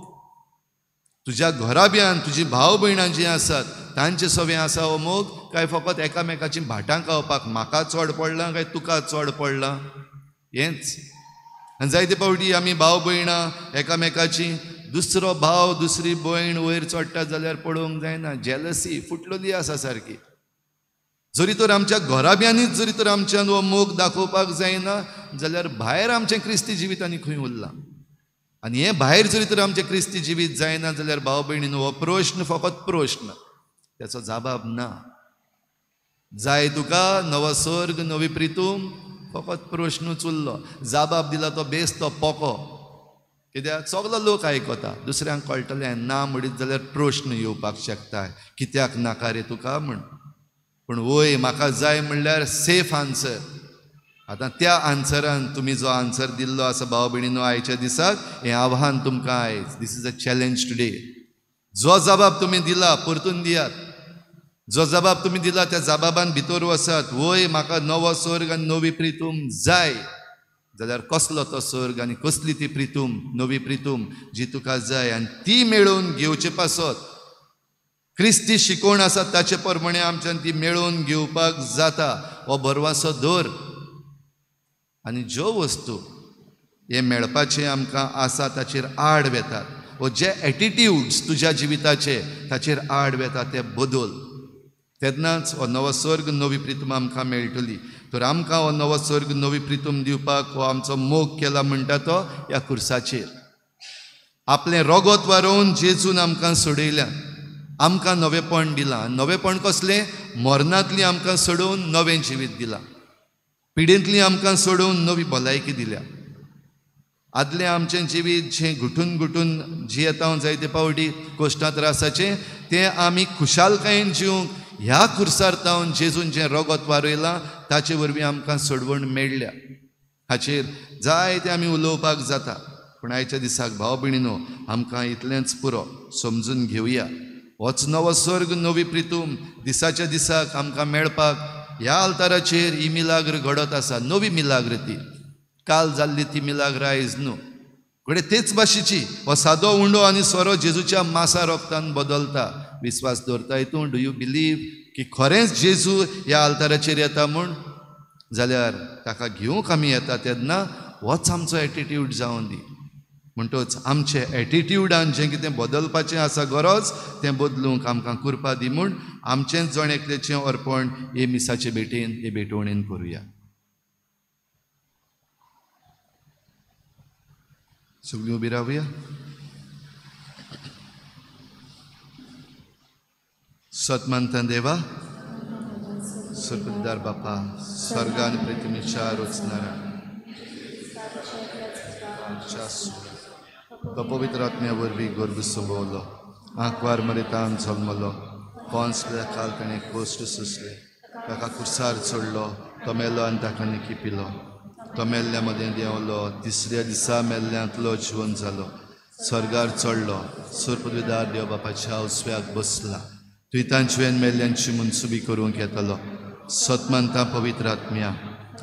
तुज्या घराब्यान तुजी भाव भयणां जीं आसात तांचे सवें आसा हो मोग, काय फकत एकामेकाची भाटां खावपाक म्हाका चड पडलां काय तुका चड पडलां हेंच. आनी जायते फावटी आमी भाव भयणां एकामेकाची दुसरो भाव दुसरी भयण वयर चडटा जाल्यार पळोवंक जायना, जेलसी फुटलेली आसा सारकी. जरी तर आमच्या घराब्यांनीच जरी तर आमच्यान हो मोग दाखोवपाक जायना जाल्यार भायर आमचें क्रिस्ती जिवीत आनी खंय उरलां? आनी हें भायर जरी तर आमचें क्रिस्ती जिवीत जायना जाल्यार भाव भयणीन हो प्रश्न फकत प्रश्न, त्याचो जबाब ना. जाय तुका नवो स्वर्ग नवी प्रितूम, फकत प्रश्नूच उरलो. जबाब दिला तो बेस तो पोको, कित्याक सगलो लोक आयकता, दुसऱ्यांक कळटलें ना म्हणीत जाल्यार प्रश्न येवपाक शकता, कित्याक नाका रे तुका म्हण. पूण वय म्हाका जाय म्हणल्यार सेफ आन्सर. आतां त्या आन्सरान तुमी जो आन्सर दिल्लो आसा भाव भयणीनो आयच्या दिसाक, हें आव्हान तुमकां आयज, this is a challenge today. जो जबाब तुमी दिला परतून दियात, जो जबाब तुमी दिला त्या जबाबान भितर वचात. वय म्हाका नवो स्वर्ग आनी नवी प्रितूम जाय जाल्यार कसलो तो स्वर्ग आनी कसली ती प्रितूम, नवी प्रितूम जी तुका जाय, आनी ती मेळोवन घेवचे पासत क्रिस्ती शिकोवण आसा ताचे प्रमाणे आमच्यान ती मेळोवन घेवपाक जाता. हो भरवासो दवर. आनी ज्यो वस्तू हे मेळपाचें आमकां आसा ताचेर आड वेतात, वो जे एटिट्यूड्स तुज्या जिविताचे ताचेर आड वेता ते बदल, तेन्नाच हो नवो स्वर्ग नवी प्रितूम आमकां मेळटली. तर आमकां हो नवो स्वर्ग नवी प्रितूम दिवपाक हो आमचो मोग केला म्हणटा तो ह्या खुर्साचेर आपलें रगत वारोवन जेजून आमकां सोडयल्यान, आमकां नवेपण दिलां. नवेपण कसलें? मरणांतली आमकां सोडोवन नवें जिवीत दिलां, पिडेंतली आमकां सोडोवन नवी भलायकी दिल्या. आदलें आमचें जिवीत जें गुटून गुटून जियेता जायते पावटी कश्टां त्रासाचें, तें आमी खुशालकायेन जिवंक ह्या खुर्सार तावन जेजून जें रगत वारयलां ताचे वरवीं आमकां सोडवण मेळ्ळ्या. हाचेर जायते आमी उलोवपाक जाता, पूण आयच्या दिसाक भाव भयणीनो आमकां इतलेंच पुरो समजून घेवया. होच नवो स्वर्ग नवी प्रितूम दिसाच्या दिसाक आमकां मेळपाक ह्या आल्ताराचेर ही मिलाग्र घडत आसा. नवी मिलाग्र ती काल जाल्ली ती मिलाग्र आयज न्हू, घडये तेच भाशेची. हो सादो उंडो आनी सोरो जेजूच्या मासा रोगतान बदलता. विस्वास दवरताय तूं? Do you believe की खरेंच जेजू ह्या आल्ताराचेर येता म्हूण? जाल्यार ताका घेवंक आमी येता तेन्ना होच आमचो एटिट्यूड जावन दी. म्हणटच आमचे एटिट्यूडान जें कितें बदलपाचें आसा गरज, तें बदलूंक आमकां कृपा दी म्हूण आमचेंच जण एकल्याचें अर्पण हे मिसाचे भेटेन, हे भेटवणेन करुया. सगळीं उबी रावया. सतमानता देवा, सरपतदार बापा, स्वर्गान प्रतिमेच्या रचणारा तो पवित्र आत्म्या वरवीं गर्भ संभवलो, आंकवार मरितान जल्मलो, पोन्स काल ताणें कोश्ट सोंसले, ताका खुर्सार चडलो, तो मेलो आनी ताका निकी पिलो, तो मेल्ल्या मदें देंवलो, तिसऱ्या दिसा मेल्ल्यांतलो जिवन जालो, स्वर्गार चडलो, सुरपदवीदार देव बापाच्या उजव्याक बसला. तुयतांचवेन मेल्ल्यांची मनसुबी करूंक येतलो. सतमानता पवित्र आत्म्या,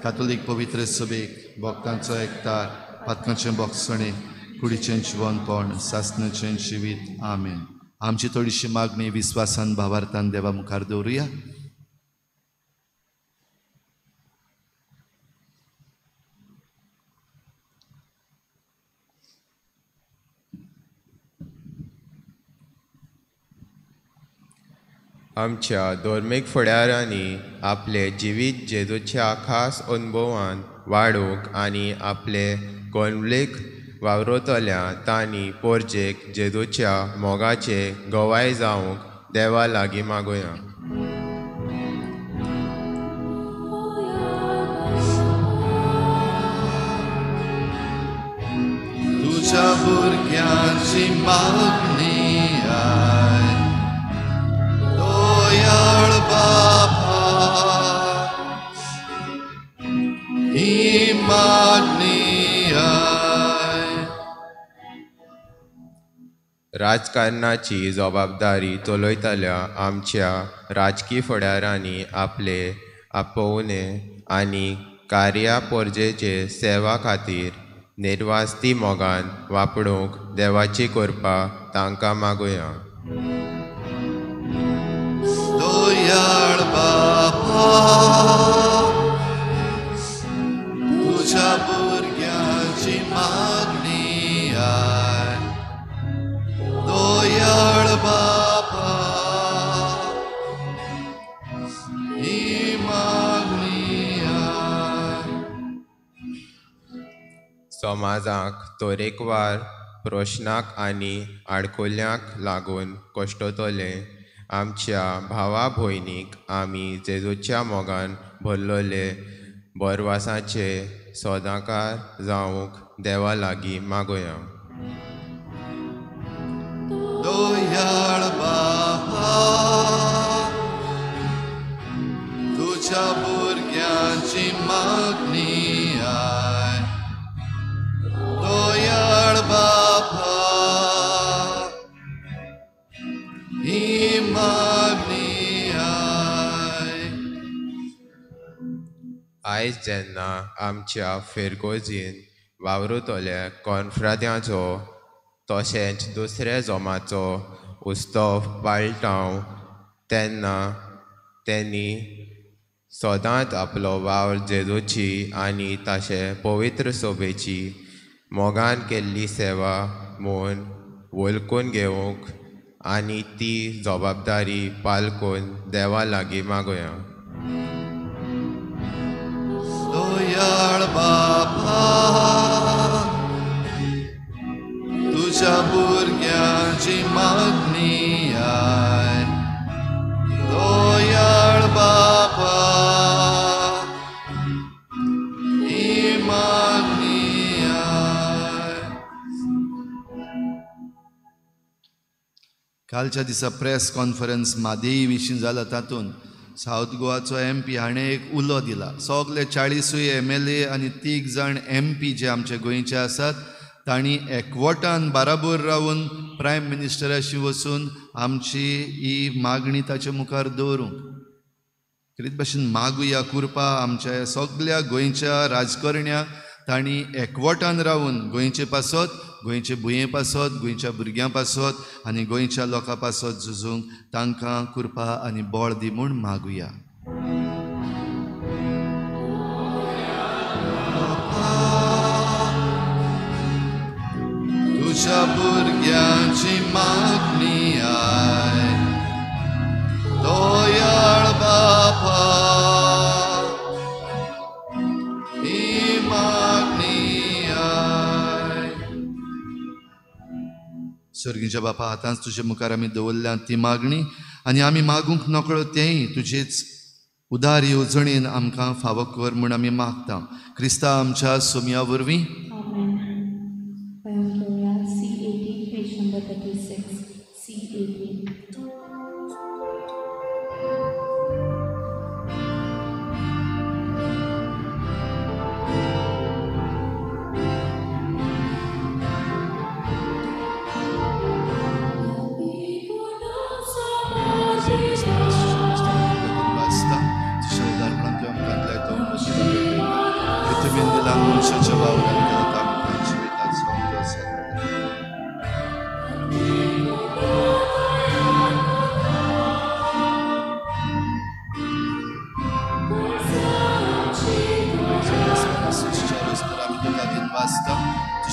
कातोलीक पवित्र सभेक, भक्तांचो एकतार, पातकांचें बोगसणें, कुडीचें जिवनपण, सासणाचें जिवीत. आमेन. आमची थोडीशी मागणी विस्वासान भावार्थान देवा मुखार दवरुया. आमच्या धर्मीक फुडारांनी आपले जिवीत जेजूच्या खास अनुभवान वाडोवंक आनी आपले गोंवलेक वावरतल्या तांणी पोरजेक जेजूच्या मोगाचे गवाय जावंक देवा लागीं मागोया. तुज्या भुरग्यांची मागणी आय दयाळ बापा, ही मागणी आय. राजकारणाची जबाबदारी चलयतल्या आमच्या राजकी फुडारांनी आपले आपोवणे आनी कार्या पोरजेचे सेवा खातीर निर्वास्ती मोगान वापरूंक देवाची कृपा तांकां मागोया. दयाळ बापा, तुज्या भुरग्यांची मागणी आय. दयाळ बापा, ही मागणी आय. समाजाक तरेकवार प्रश्नाक आनी आडखळ्यांक लागून कश्टतले आमच्या भावा भयणीक आमी जेजूच्या मोगान भरलेले बरवासाचे सदांकार जावंक देवा लागीं मागोया. दयाळ बापा, तुज्या भुरग्यांची मागणी आय. दयाळ बापा, ही मागणी आय. आयज जेन्ना आमच्या फिरगोजीन वावरुतल्या कॉन्फ्राद्यांचो तशेंच दुसऱ्या जोमाचो उत्सव पाळटा तेन्ना तेणी सदांच आपलो वावर जेजूची आनी ताचे पवित्र सोबेची मोगान केल्ली सेवा म्हूण वळखून घेवंक आनी ती जबाबदारी पालकून देवा लागीं मागोया. दयाळ बापा, तुज्या भुरग्यांची मागणी आय. दयाळ बापा, ही मागणी आय. कालच्या दिसा प्रेस कॉन्फरन्स म्हादेई विशीं जाला. तातूंत सावथ गोवाचो एम पी हाणें एक उलो दिला. सगळे 40 एम एल ए आनी 3 जाण एम पी जे आमचे गोंयचे आसात तांणी एकवटान बाराबोर रावन प्रायम मिनिस्टराशी वचून आमची ही मागणी ताचे मुखार दवरूंक. तेच भाशेन मागुया कृपा आमच्या सगल्या गोंयच्या राजकारण्या तांणी एकवटान रावन गोंयचे पासत, गोंयचे भुंये पासत, गोंयच्या भुरग्यां पासत आनी गोंयच्या लोकां पासत झुजूंक तांकां कृपा आनी बळ दी म्हूण मागुया. तुज्या भुरग्यांची मागणी आय. दयाळ बापा, ही मागणी आय. सर्गीच्या बापा, आतांच तुजे मुखार आमी दवरल्या ती मागणी आनी आमी मागूंक नकळो तेंय तुजेच उदार येवजणेन आमकां फावो कर म्हूण आमी मागता. क्रिस्ता आमच्या सोमया वरवीं. Poem घेवया C18, page number 36, C18.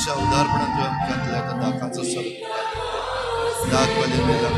तुझ्या उदारपणान तुवें आमकां दिल्या त्या दाकाचो सर्ग दाक बली मेला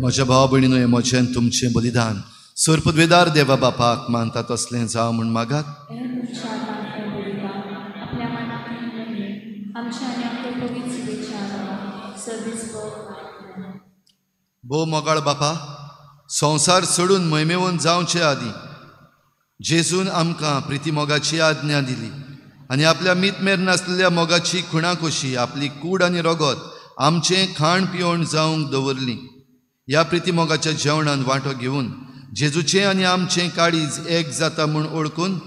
म्हज्या भाव भयणीनो, हें म्हजें आनी तुमचें बलिदान सर्पद्वेदार देवा बापाक मानता तसलें जावं म्हूण मागात। भोव मोगाळ बापा, संवसार सोडून मैमेवन जावचे आदीं जेजून आमकां प्रिती मोगाची आज्ञा दिली आनी आपल्या मीतमेर नासलेल्या मोगाची खुणा कशी आपली कूड आनी रगत आमचें खाण पिवण जावंक दवरली। ह्या प्रितीमोगाच्या जेवणान वांटो घेवन जेजूचें आनी आमचें काळीज एक जाता म्हूण ओळखून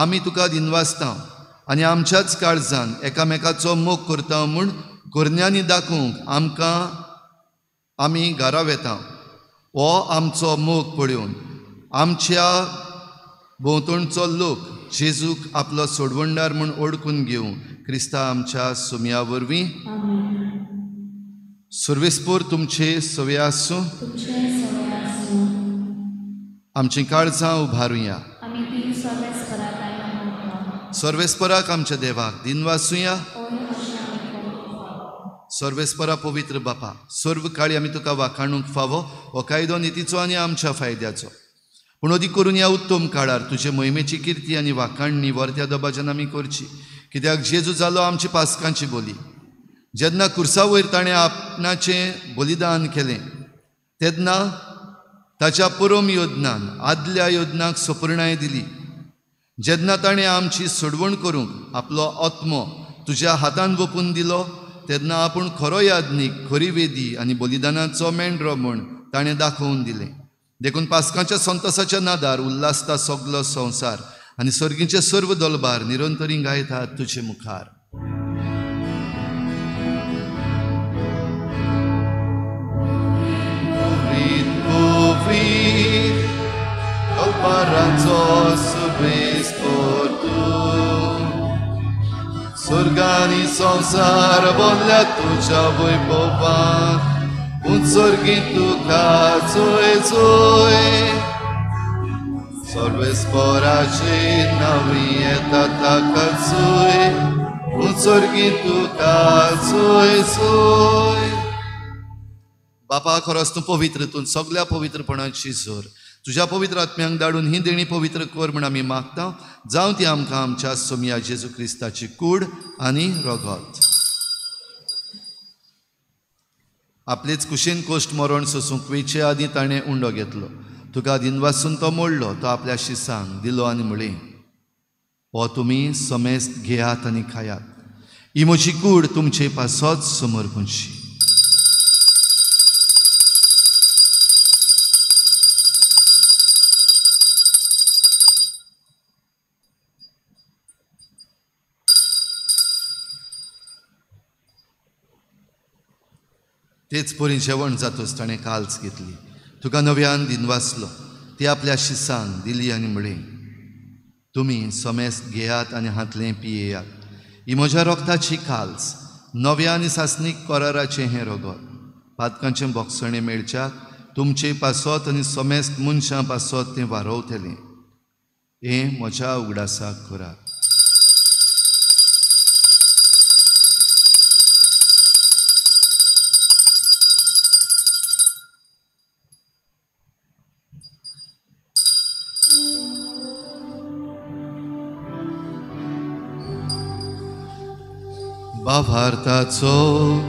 आमी तुका दिनवासता आनी आमच्याच काळजान एकामेकाचो मोग करता म्हूण करण्यांनी दाखोवंक आमकां आमी घरा वेता। हो आमचो मोग पळोवन आमच्या भोंवतणचो लोक जेजूक आपलो सोडवणदार म्हूण ओळखून घेवं क्रिस्ता आमच्या सुमया वरवीं। सर्वेस्पोर तुमचे सवे आसूं, आमचीं काळजां उबारुया। सर्वेस्पराक आमच्या देवाक दिनवासुया। सर्वेस्परा पवित्र बापा, सर्व काळी आमी तुका वाखाणूंक फावो हो कायदो नितीचो आनी आमच्या फायद्याचो, पूण अदीक करून ह्या उत्तम काळार तुजे मोहिमेची किर्ती आनी वाखाणणी वर्त्या दबाज्यान आमी करची, कित्याक जेजू जालो आमची पासकांची बोली। जेन्ना कुर्सा वयर ताणें आपणाचें बलिदान केलें तेन्ना ताच्या परम योजनान आदल्या योजनाक सपुर्णाय दिली। जेन्ना ताणें आमची सोडवण करूंक आपलो आत्मो तुज्या हातान वोपून दिलो तेन्ना आपूण खरो याज्ञीक, खरी वेदी आनी बलिदानाचो मेंढरो म्हूण ताणें दाखोवन दिलें। देखून पासकांच्या संतोसाच्या नादार उल्हासता सगलो संवसार आनी सर्गीचे सर्व दलबार निरंतरी गायतात तुजे मुखार। स्वर्गानी संवसार बोल्ल्या तुज्या वैभवान, उत्सर्गी तुका चोय चोय। सर्वेस्पराची नवी येता ताका चोय, उत्सर्गी तुका चोय चोय। बापा, खरोच तूं पवित्र, तूं सगल्या पवित्रपणाची जोर तुज्या पवित्र आत्म्यांक धाडून ही देणी पवित्र कर म्हूण आमी मागता। जावं ती आमकां आमच्या सोमया जेजू क्रिस्ताची कूड आनी रगत। आपलेच कुशीन कोश्ट मरण सोसूंक वेचे आदीं ताणें उंडो घेतलो, तुका दिनवासून तो मोडलो, तो आपल्या शिसांक दिलो आनी म्हळें, हो तुमी समेस्त घेयात आनी खायात, ही म्हजी कूड तुमचे पासत समर्पणशी। तेच परी जेवण जातच ताणें काल्स घेतली, तुका नव्यान दिनवासलो, ती आपल्या शिसांक दिली आनी म्हळें, तुमी समेस्त घेयात आनी हांतलें पियेयात, ही म्हज्या रगताची काल्स, नव्या आनी सासणीक कराराचें हें रगत, पातकांचें बोगसणें मेळच्याक तुमचे पासत आनी समेस्त मनशां पासत तें वारोवतलें, हें म्हज्या उगडासाक करात। भावार्थाचो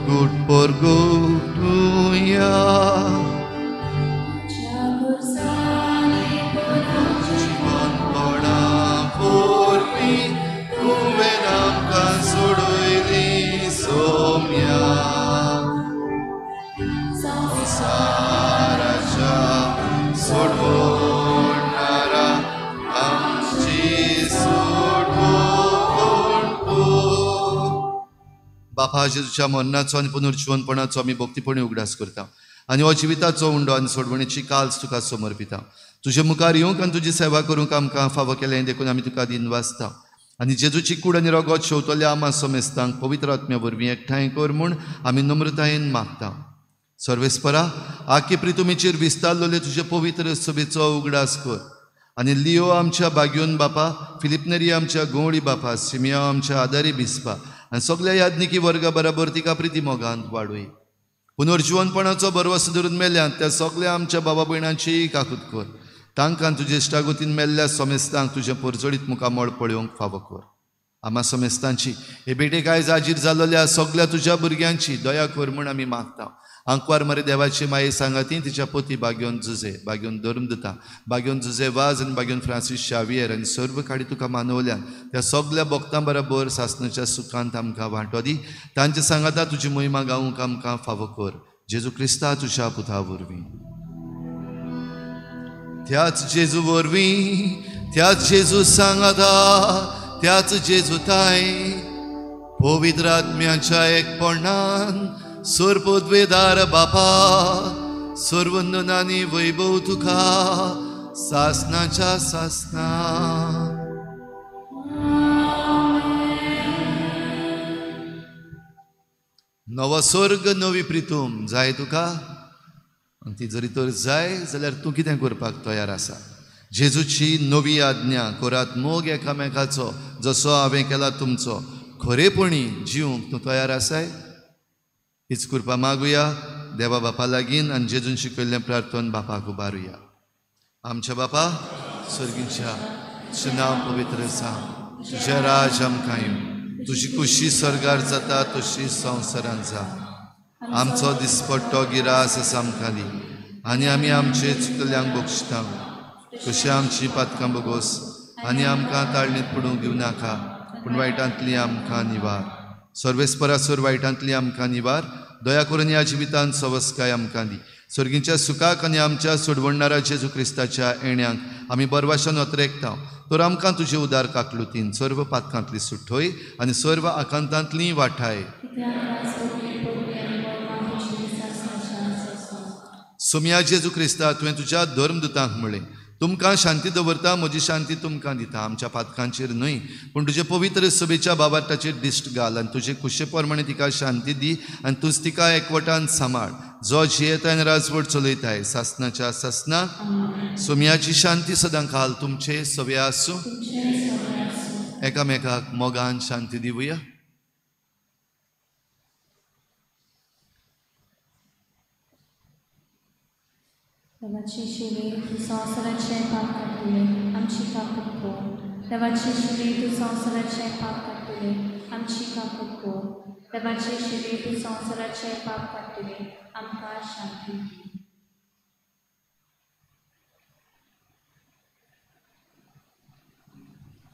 गुट परगटुया, जिवनपणा वरवीं तुवें आमकां सोडयली सोम्या, संवसाराच्या सोडवणारा आमची सोडवण तूं। बापा, जेजूच्या मरणाचो आनी पुनर्जिवनपणाचो आमी भक्तीपणी उगडास करता आनी हो जिविताचो उंडो आनी सोडवणेची काल्स तुका समर्पिता. तुजे मुखार येवंक आनी तुजी सेवा करूंक आमकां फावो केलें देखून आमी तुका दिनवासता. आनी जेजूची कूड आनी रगत शेवतल्या आमा समेस्तांक पवित्र आत्म्या वरवीं एकठांय कर म्हूण आमी नम्रतायेन मागता. सर्वेस्परा आखे प्रितुमीचेर विस्तारलेले तुजे पवित्र सभेचो उगडास कर आनी लियो आमच्या बाग्योन बापा, फिलिपनेरी आमच्या गवळी बापा, सिमिया आमच्या आदारी बिस्पा आनी सगल्या याज्ञिकी वर्गा बराबर तिका प्रिती मोगांत वाडय. पुनर्जिवनपणाचो भरवंसो धरून मेल्यात त्या सगल्या आमच्या बाबा भयणांची काकूत कर. तांकां तुजे इश्टागतीन मेल्ल्या समेस्तांक तुजें परजळीत मुखामळ पळोवंक फावो कर. आमा समेस्तांची हे भेटेक आयज हाजीर जाल्ल्या सगल्या तुज्या भुरग्यांची दया कर म्हूण आमी मागता. आंकवार मरे देवाची माये सांगाती तिच्या पोती बाग्योन जुजे, बाग्योन धर्मदुता, बाग्योन जुजे वाज आनी बाग्योन फ्रांसीस शावियर आनी सर्व काडी तुका मानवल्यान त्या सगल्या भक्तां बराबर सासणाच्या सुखांत आमकां वांटो दी. तांचे सांगाता तुजी महिमा गावंक आमकां फावो कर. जेजू क्रिस्ता तुज्या पुता वरवीं. त्याच जेजू वरवीं, त्याच जेजू सांगाता, त्याच जेजू ताय पवित्र आत्म्याच्या एकपणान सर्वोद्वेदार बापा सर्वंदनानी वैभव तुका सासनाच्या सासना. नवो स्वर्ग नवी प्रितूम जाय तुका आनी ती जरी तर जाय जाल्यार तूं कितें करपाक तयार आसा. जेजूची नवी आज्ञा करात मोग एकामेकाचो जसो हांवें केला तुमचो. खरेपणी जिवंक तूं तयार आसाय? हीच कृपा मागुया देवा बापा लागीं आनी जेजून शिकयल्लें प्रार्थन बापाक उबारुया. आमच्या बापा सर्गीच्या, तुजें नांव पवित्र जावं, तुजें राज आमकां येवं, तुजी खुशी स्वर्गार जाता तशी संवसारांत जावं. आमचो दिसपट्टो गिरास आसा आमकां दी आनी आमी आमचे चुकल्यांक बक्षता कशी आमची पातकां बगोस आनी आमकां ताळणीत पडूंक दिवं नाका पूण वायटांतली आमकां निवार. सर्वेस्परासर वायटांतली आमकां निवार. दया करून ह्या जिवितांत सवस्काय आमकां दी. सर्गीच्या सुखाक आनी आमच्या सोडवणणारा जेजू क्रिस्ताच्या येण्याक आमी बरवाशान अत्रेकता तर आमकां तुजे उदार काकलुतीन सर्व पातकांतली सुठोय आनी सर्व आकांतांतली वाठाय. सोम्या जेजू क्रिस्ता, तुवें तुज्या धर्मदुतांक म्हळें, तुमकां शांती दवरता, म्हजी शांती तुमकां दिता. आमच्या पातकांचेर न्हय पूण तुजे पवित्र सभेच्या बाबार्ताचेर दिश्ट घाल आनी तुजे खुशे प्रमाणे तिका शांती दी आनी तूंच तिका एकवटान सांबाळ, जो जियेता आनी राजवट चलयताय सासनाच्या सासना. सोम्याची शांती सदां काल तुमचे सवे आसूं. एकामेकाक मोगान शांती दिवया. देवाची शिवे तूं संवसाराचें पाप काडटलें आमची काकूट कर. देवाची शिवे तूं संवसाराचें पाप काडटलें आमची काकूट कर. देवाची शिवे तूं संवसाराचें पाप काडटलें आमकां शांती दी.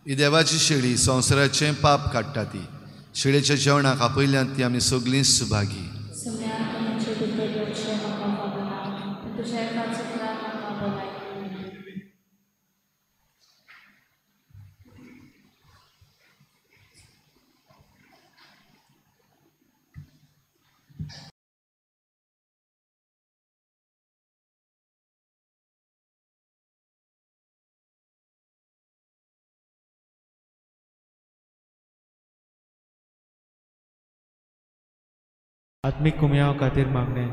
ही देवाची शेळी संवसाराचें पाप काडटा. ती शेळेच्या जेवणाक आपयल्यान ती आमी सगळीं सुभागी. आत्मीक कुमयाव खातीर मागणें.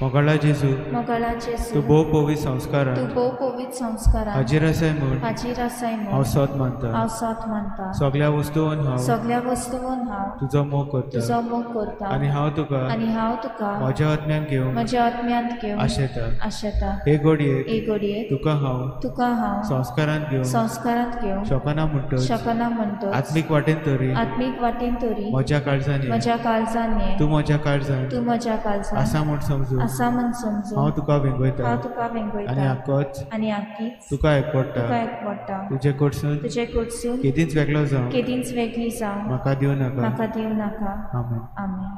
मोगाळा जेजू, मोगाळा जेजू, तूं भोव पवित्र संस्कारान, तूं भोव पवित्र संस्कारान हाजीर आसाय म्हूण, हाजीर आसाय म्हूण हांव सोद मानता, हांव सोद मानता. सगल्या वस्तून हांव, सगल्या वस्तून हांव तुजो मोग करता, तुजो मोग करता. आनी हांव तुका, आनी हांव तुका म्हज्या आत्म्यांत घेवंक, म्हज्या आत्म्यांत घेवंक आशेता, आशेता. हे घडयेक, हे घडयेक तुका हांव, तुका हांव संस्कारांत घेवंक, संस्कारांत घेवंक शकना म्हणटच, शकना म्हणटच आत्मीक वाटेन तरी, आत्मीक वाटेन तरी म्हज्या काळजान, म्हज्या काळजान ये, तूं म्हज्या काळजान, तूं म्हज्या काळजान आसा म्हूण समजून, आसा म्हूण समजून हांव तुका वेंगयता, हांव तुका वेंगयता. आनी आकोच, आनी आकीच तुका एकवडटा, तुका एकवडटा. तुजे कडसून, तुजे कडसून केदींच वेगळो जावं, केदींच वेगळी जावं म्हाका दिवं नाका, म्हाका दिवं नाका. आमेन. आमेन.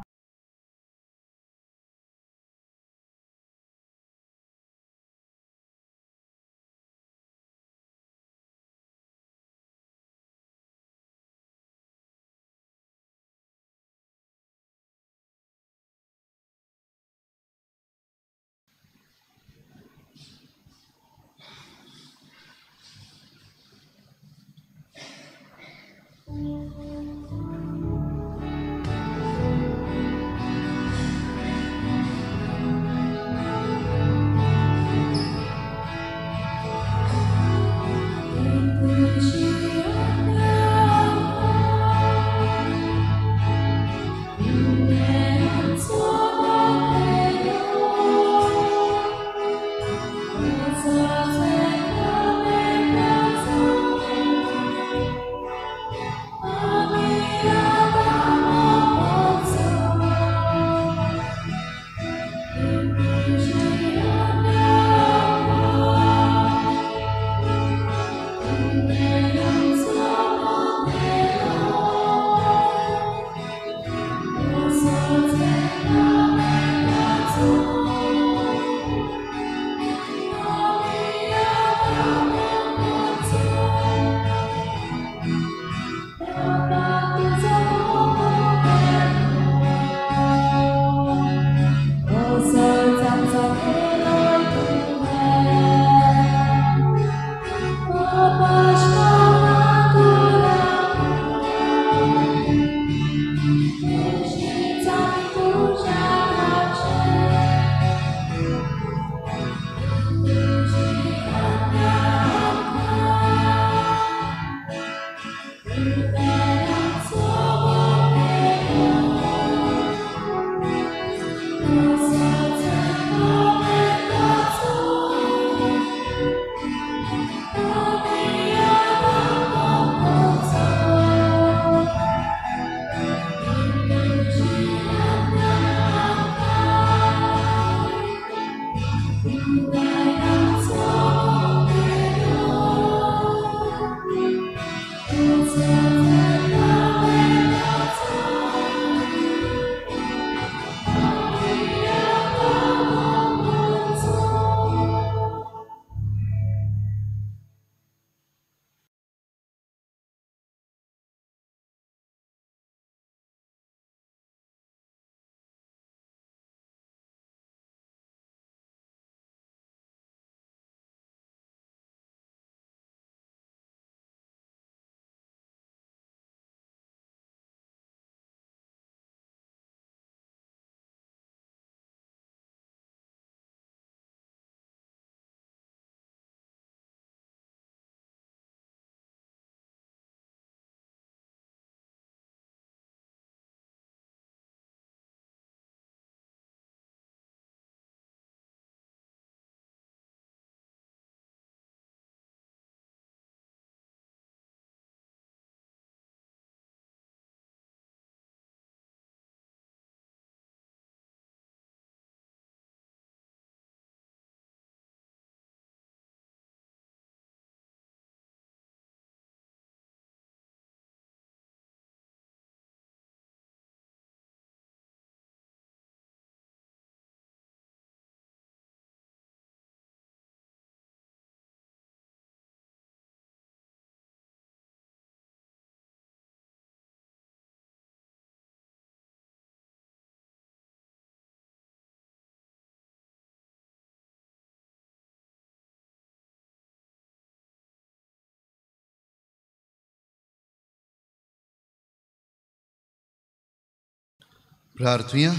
प्रार्थुया।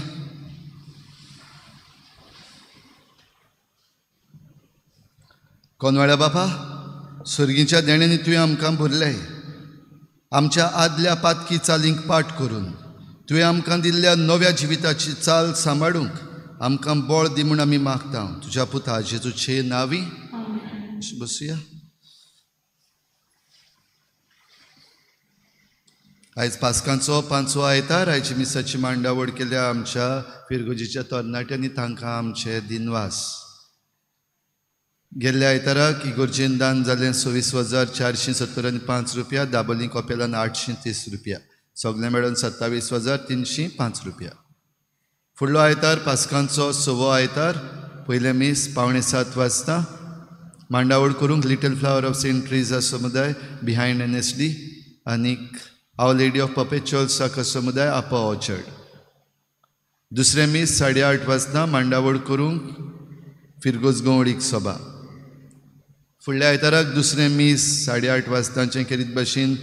कोनवाळ्या बापा, सर्गीच्या देण्यांनी तुवें आमकां भरलें, आमच्या आदल्या पातकी चालींक पाठ करून तुवें आमकां दिल्ल्या नव्या जिविताची चाल सांबाळूंक आमकां बळ दी म्हूण आमी मागता तुज्या पुता जेजूचे नांवी। बसुया। आयज पास्कांचो पांचवो आयतार। आयची मिसाची मांडावळ केल्या आमच्या फिरगोजीच्या तरणाट्यांनी, तांकां आमचे दिनवास। गेल्ल्या आयताराक इगोर्जेन दान जालें 26,475 रुपया, दाबोली कपेलान 830 रुपया, सगळें मेळून 27,305 रुपया। फुडलो आयतार पास्कांचो सवो आयतार, पयलें मीस 6:45 वाजता मांडावळ करूंक Little Flower of Saint Teresa समुदाय बिहायंड NSD आनीक our lady of perpetual साकर समुदाय आपा ऑर्चर्ड। दुसरें मीस 8:30 वाजता मांडावळ करूंक फिरगोज गवळीक सभा। फुडल्या आयताराक दुसरें मीस 8:30 वाजताचें केरीत भाशेन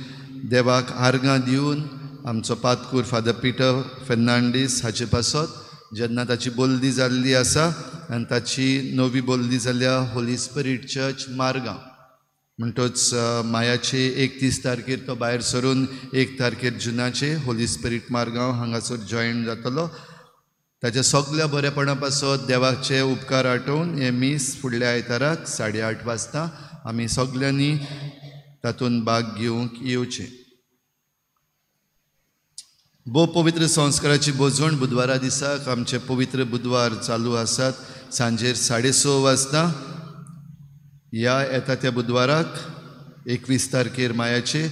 देवाक आर्गां दिवन आमचो पातकूर फादर पिटर फेर्नांडीस हाचे पासत जेन्ना ताची बोल्दी जाल्ली आसा आनी ताची नवी बोल्दी जाल्या होली स्पिरीट चर्च मारगांव, म्हणटोच मायाचे 31 तारखेर तो भायर सरून 1 तारखेर जुनाचे होली स्पिरीट मारगांव हांगासर जॉयन जातलो। ताच्या सगल्या बरेपणा पासत देवाचे उपकार आठोवन हें मीस फुडल्या आयताराक 8:30 वाजता आमी सगल्यांनी तातूंत भाग घेवंक येवचें. भोव पवित्र संस्काराची भोजवण बुधवारा दिसाक आमचे पवित्र बुधवार चालू आसात. सांजेर 6:30 वाजता ह्या येता त्या बुधवाराक 21 तारखेर मायाचे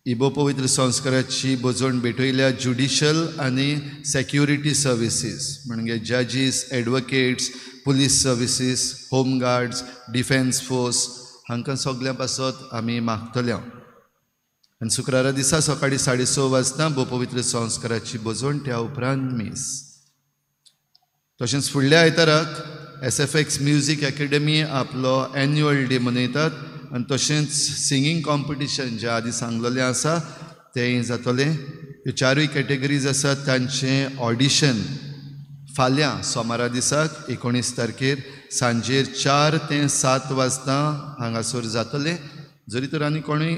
ही भोव पवित्र संस्काराची भोजवण भेटयल्या ज्युडिशल आनी सेक्युरिटी सर्विसीस म्हणजे जजीस, advocates, police services, home guards, defence force हांकां सगल्यां पासत आमी मागतले. आनी शुक्रारा दिसा सकाळीं 6:30 वाजता भोव पवित्र संस्काराची भोजवण, त्या उपरांत मीस. तशेंच फुडल्या आयताराक SFX music academy आपलो एन्युअल डे मनयतात आनी तशेंच सिंगींग कॉम्पिटिशन जें आदी सांगलेलें आसा तेंय जातलें. ह्यो चारूय कॅटेगरीज आसात तांचें ऑडिशन फाल्यां सोमारा दिसाक 19 तारखेर सांजेर 4 ते 7 वाजता हांगासर जातलें. जरी तर आनी कोणूय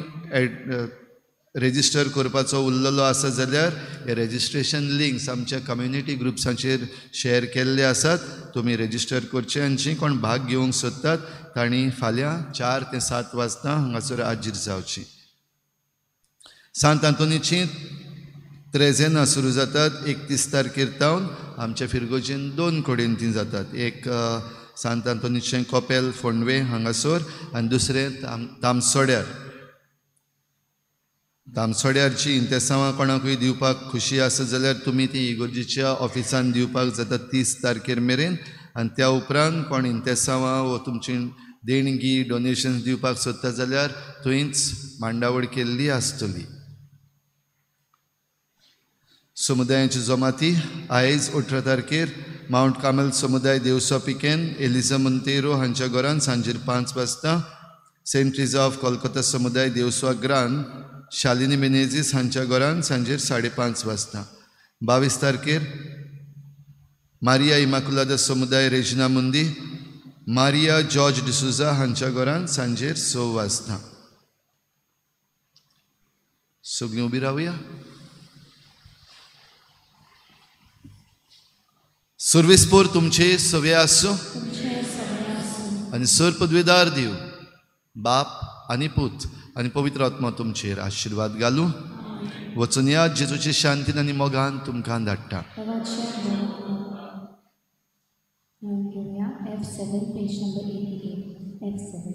रेजिस्टर करपाचो उरलेलो आसा जाल्यार हे रेजिस्ट्रेशन लिंक्स आमच्या कम्युनिटी ग्रुप्सांचेर शेअर केल्ले आसात, तुमी रेजिस्टर करचे. आनी जी कोण भाग घेवंक सोदतात तांणी फाल्यां 4 ते 7 वाजता हांगासर हाजीर जावची. सांत आंतोनीची त्रेजेनां सुरू जातात 31 तारखेर तावन आमच्या फिरगोजेन 2 कडेन ती जातात. एक सांत आंतोनीचें कपेल फोंडवे हांगासर आनी दुसरें तामसोड्यार. तामसोड्यारची इंतेसांवां कोणाकूय दिवपाक खुशी आसा जाल्यार तुमी ती इगोर्जीच्या ऑफिसान दिवपाक जाता 30 तारखेर मेरेन. आनी त्या उपरांत कोण इंतेसांवां वो तुमची देणगी डोनेशन्स दिवपाक सोदता जाल्यार थंयच मांडावळ केल्ली आसतली. समुदायाची जमाती आयज 18 तारखेर मावंट कार्मेल समुदाय देवसो पिकेन एलिजा मोंतेरो हांच्या घरान सांजेर 5 वाजता, सेंट ट्रिजा ऑफ कोलकाता समुदाय देवसो ग्रान शालिनी मिनेझीस हांच्या घरान सांजेर 5:30 वाजता, 22 तारखेर मारिया इमाकुलादा समुदाय रेजिना मुंदी मारिया जॉर्ज डिसुजा हांच्या घरान सांजेर 6 वाजता. सगळीं उबी रावया. सुर्विसपूर तुमचे सवे आसूं आनी सर पदवेदार दिव बाप आनी पूत आनी पवित्र आत्मा तुमचेर आशिर्वाद घालूं. वचून या जेजूचे शांतीन आनी मोगान तुमकां धाडटा. F7, page number 88, F7.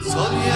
Sonia.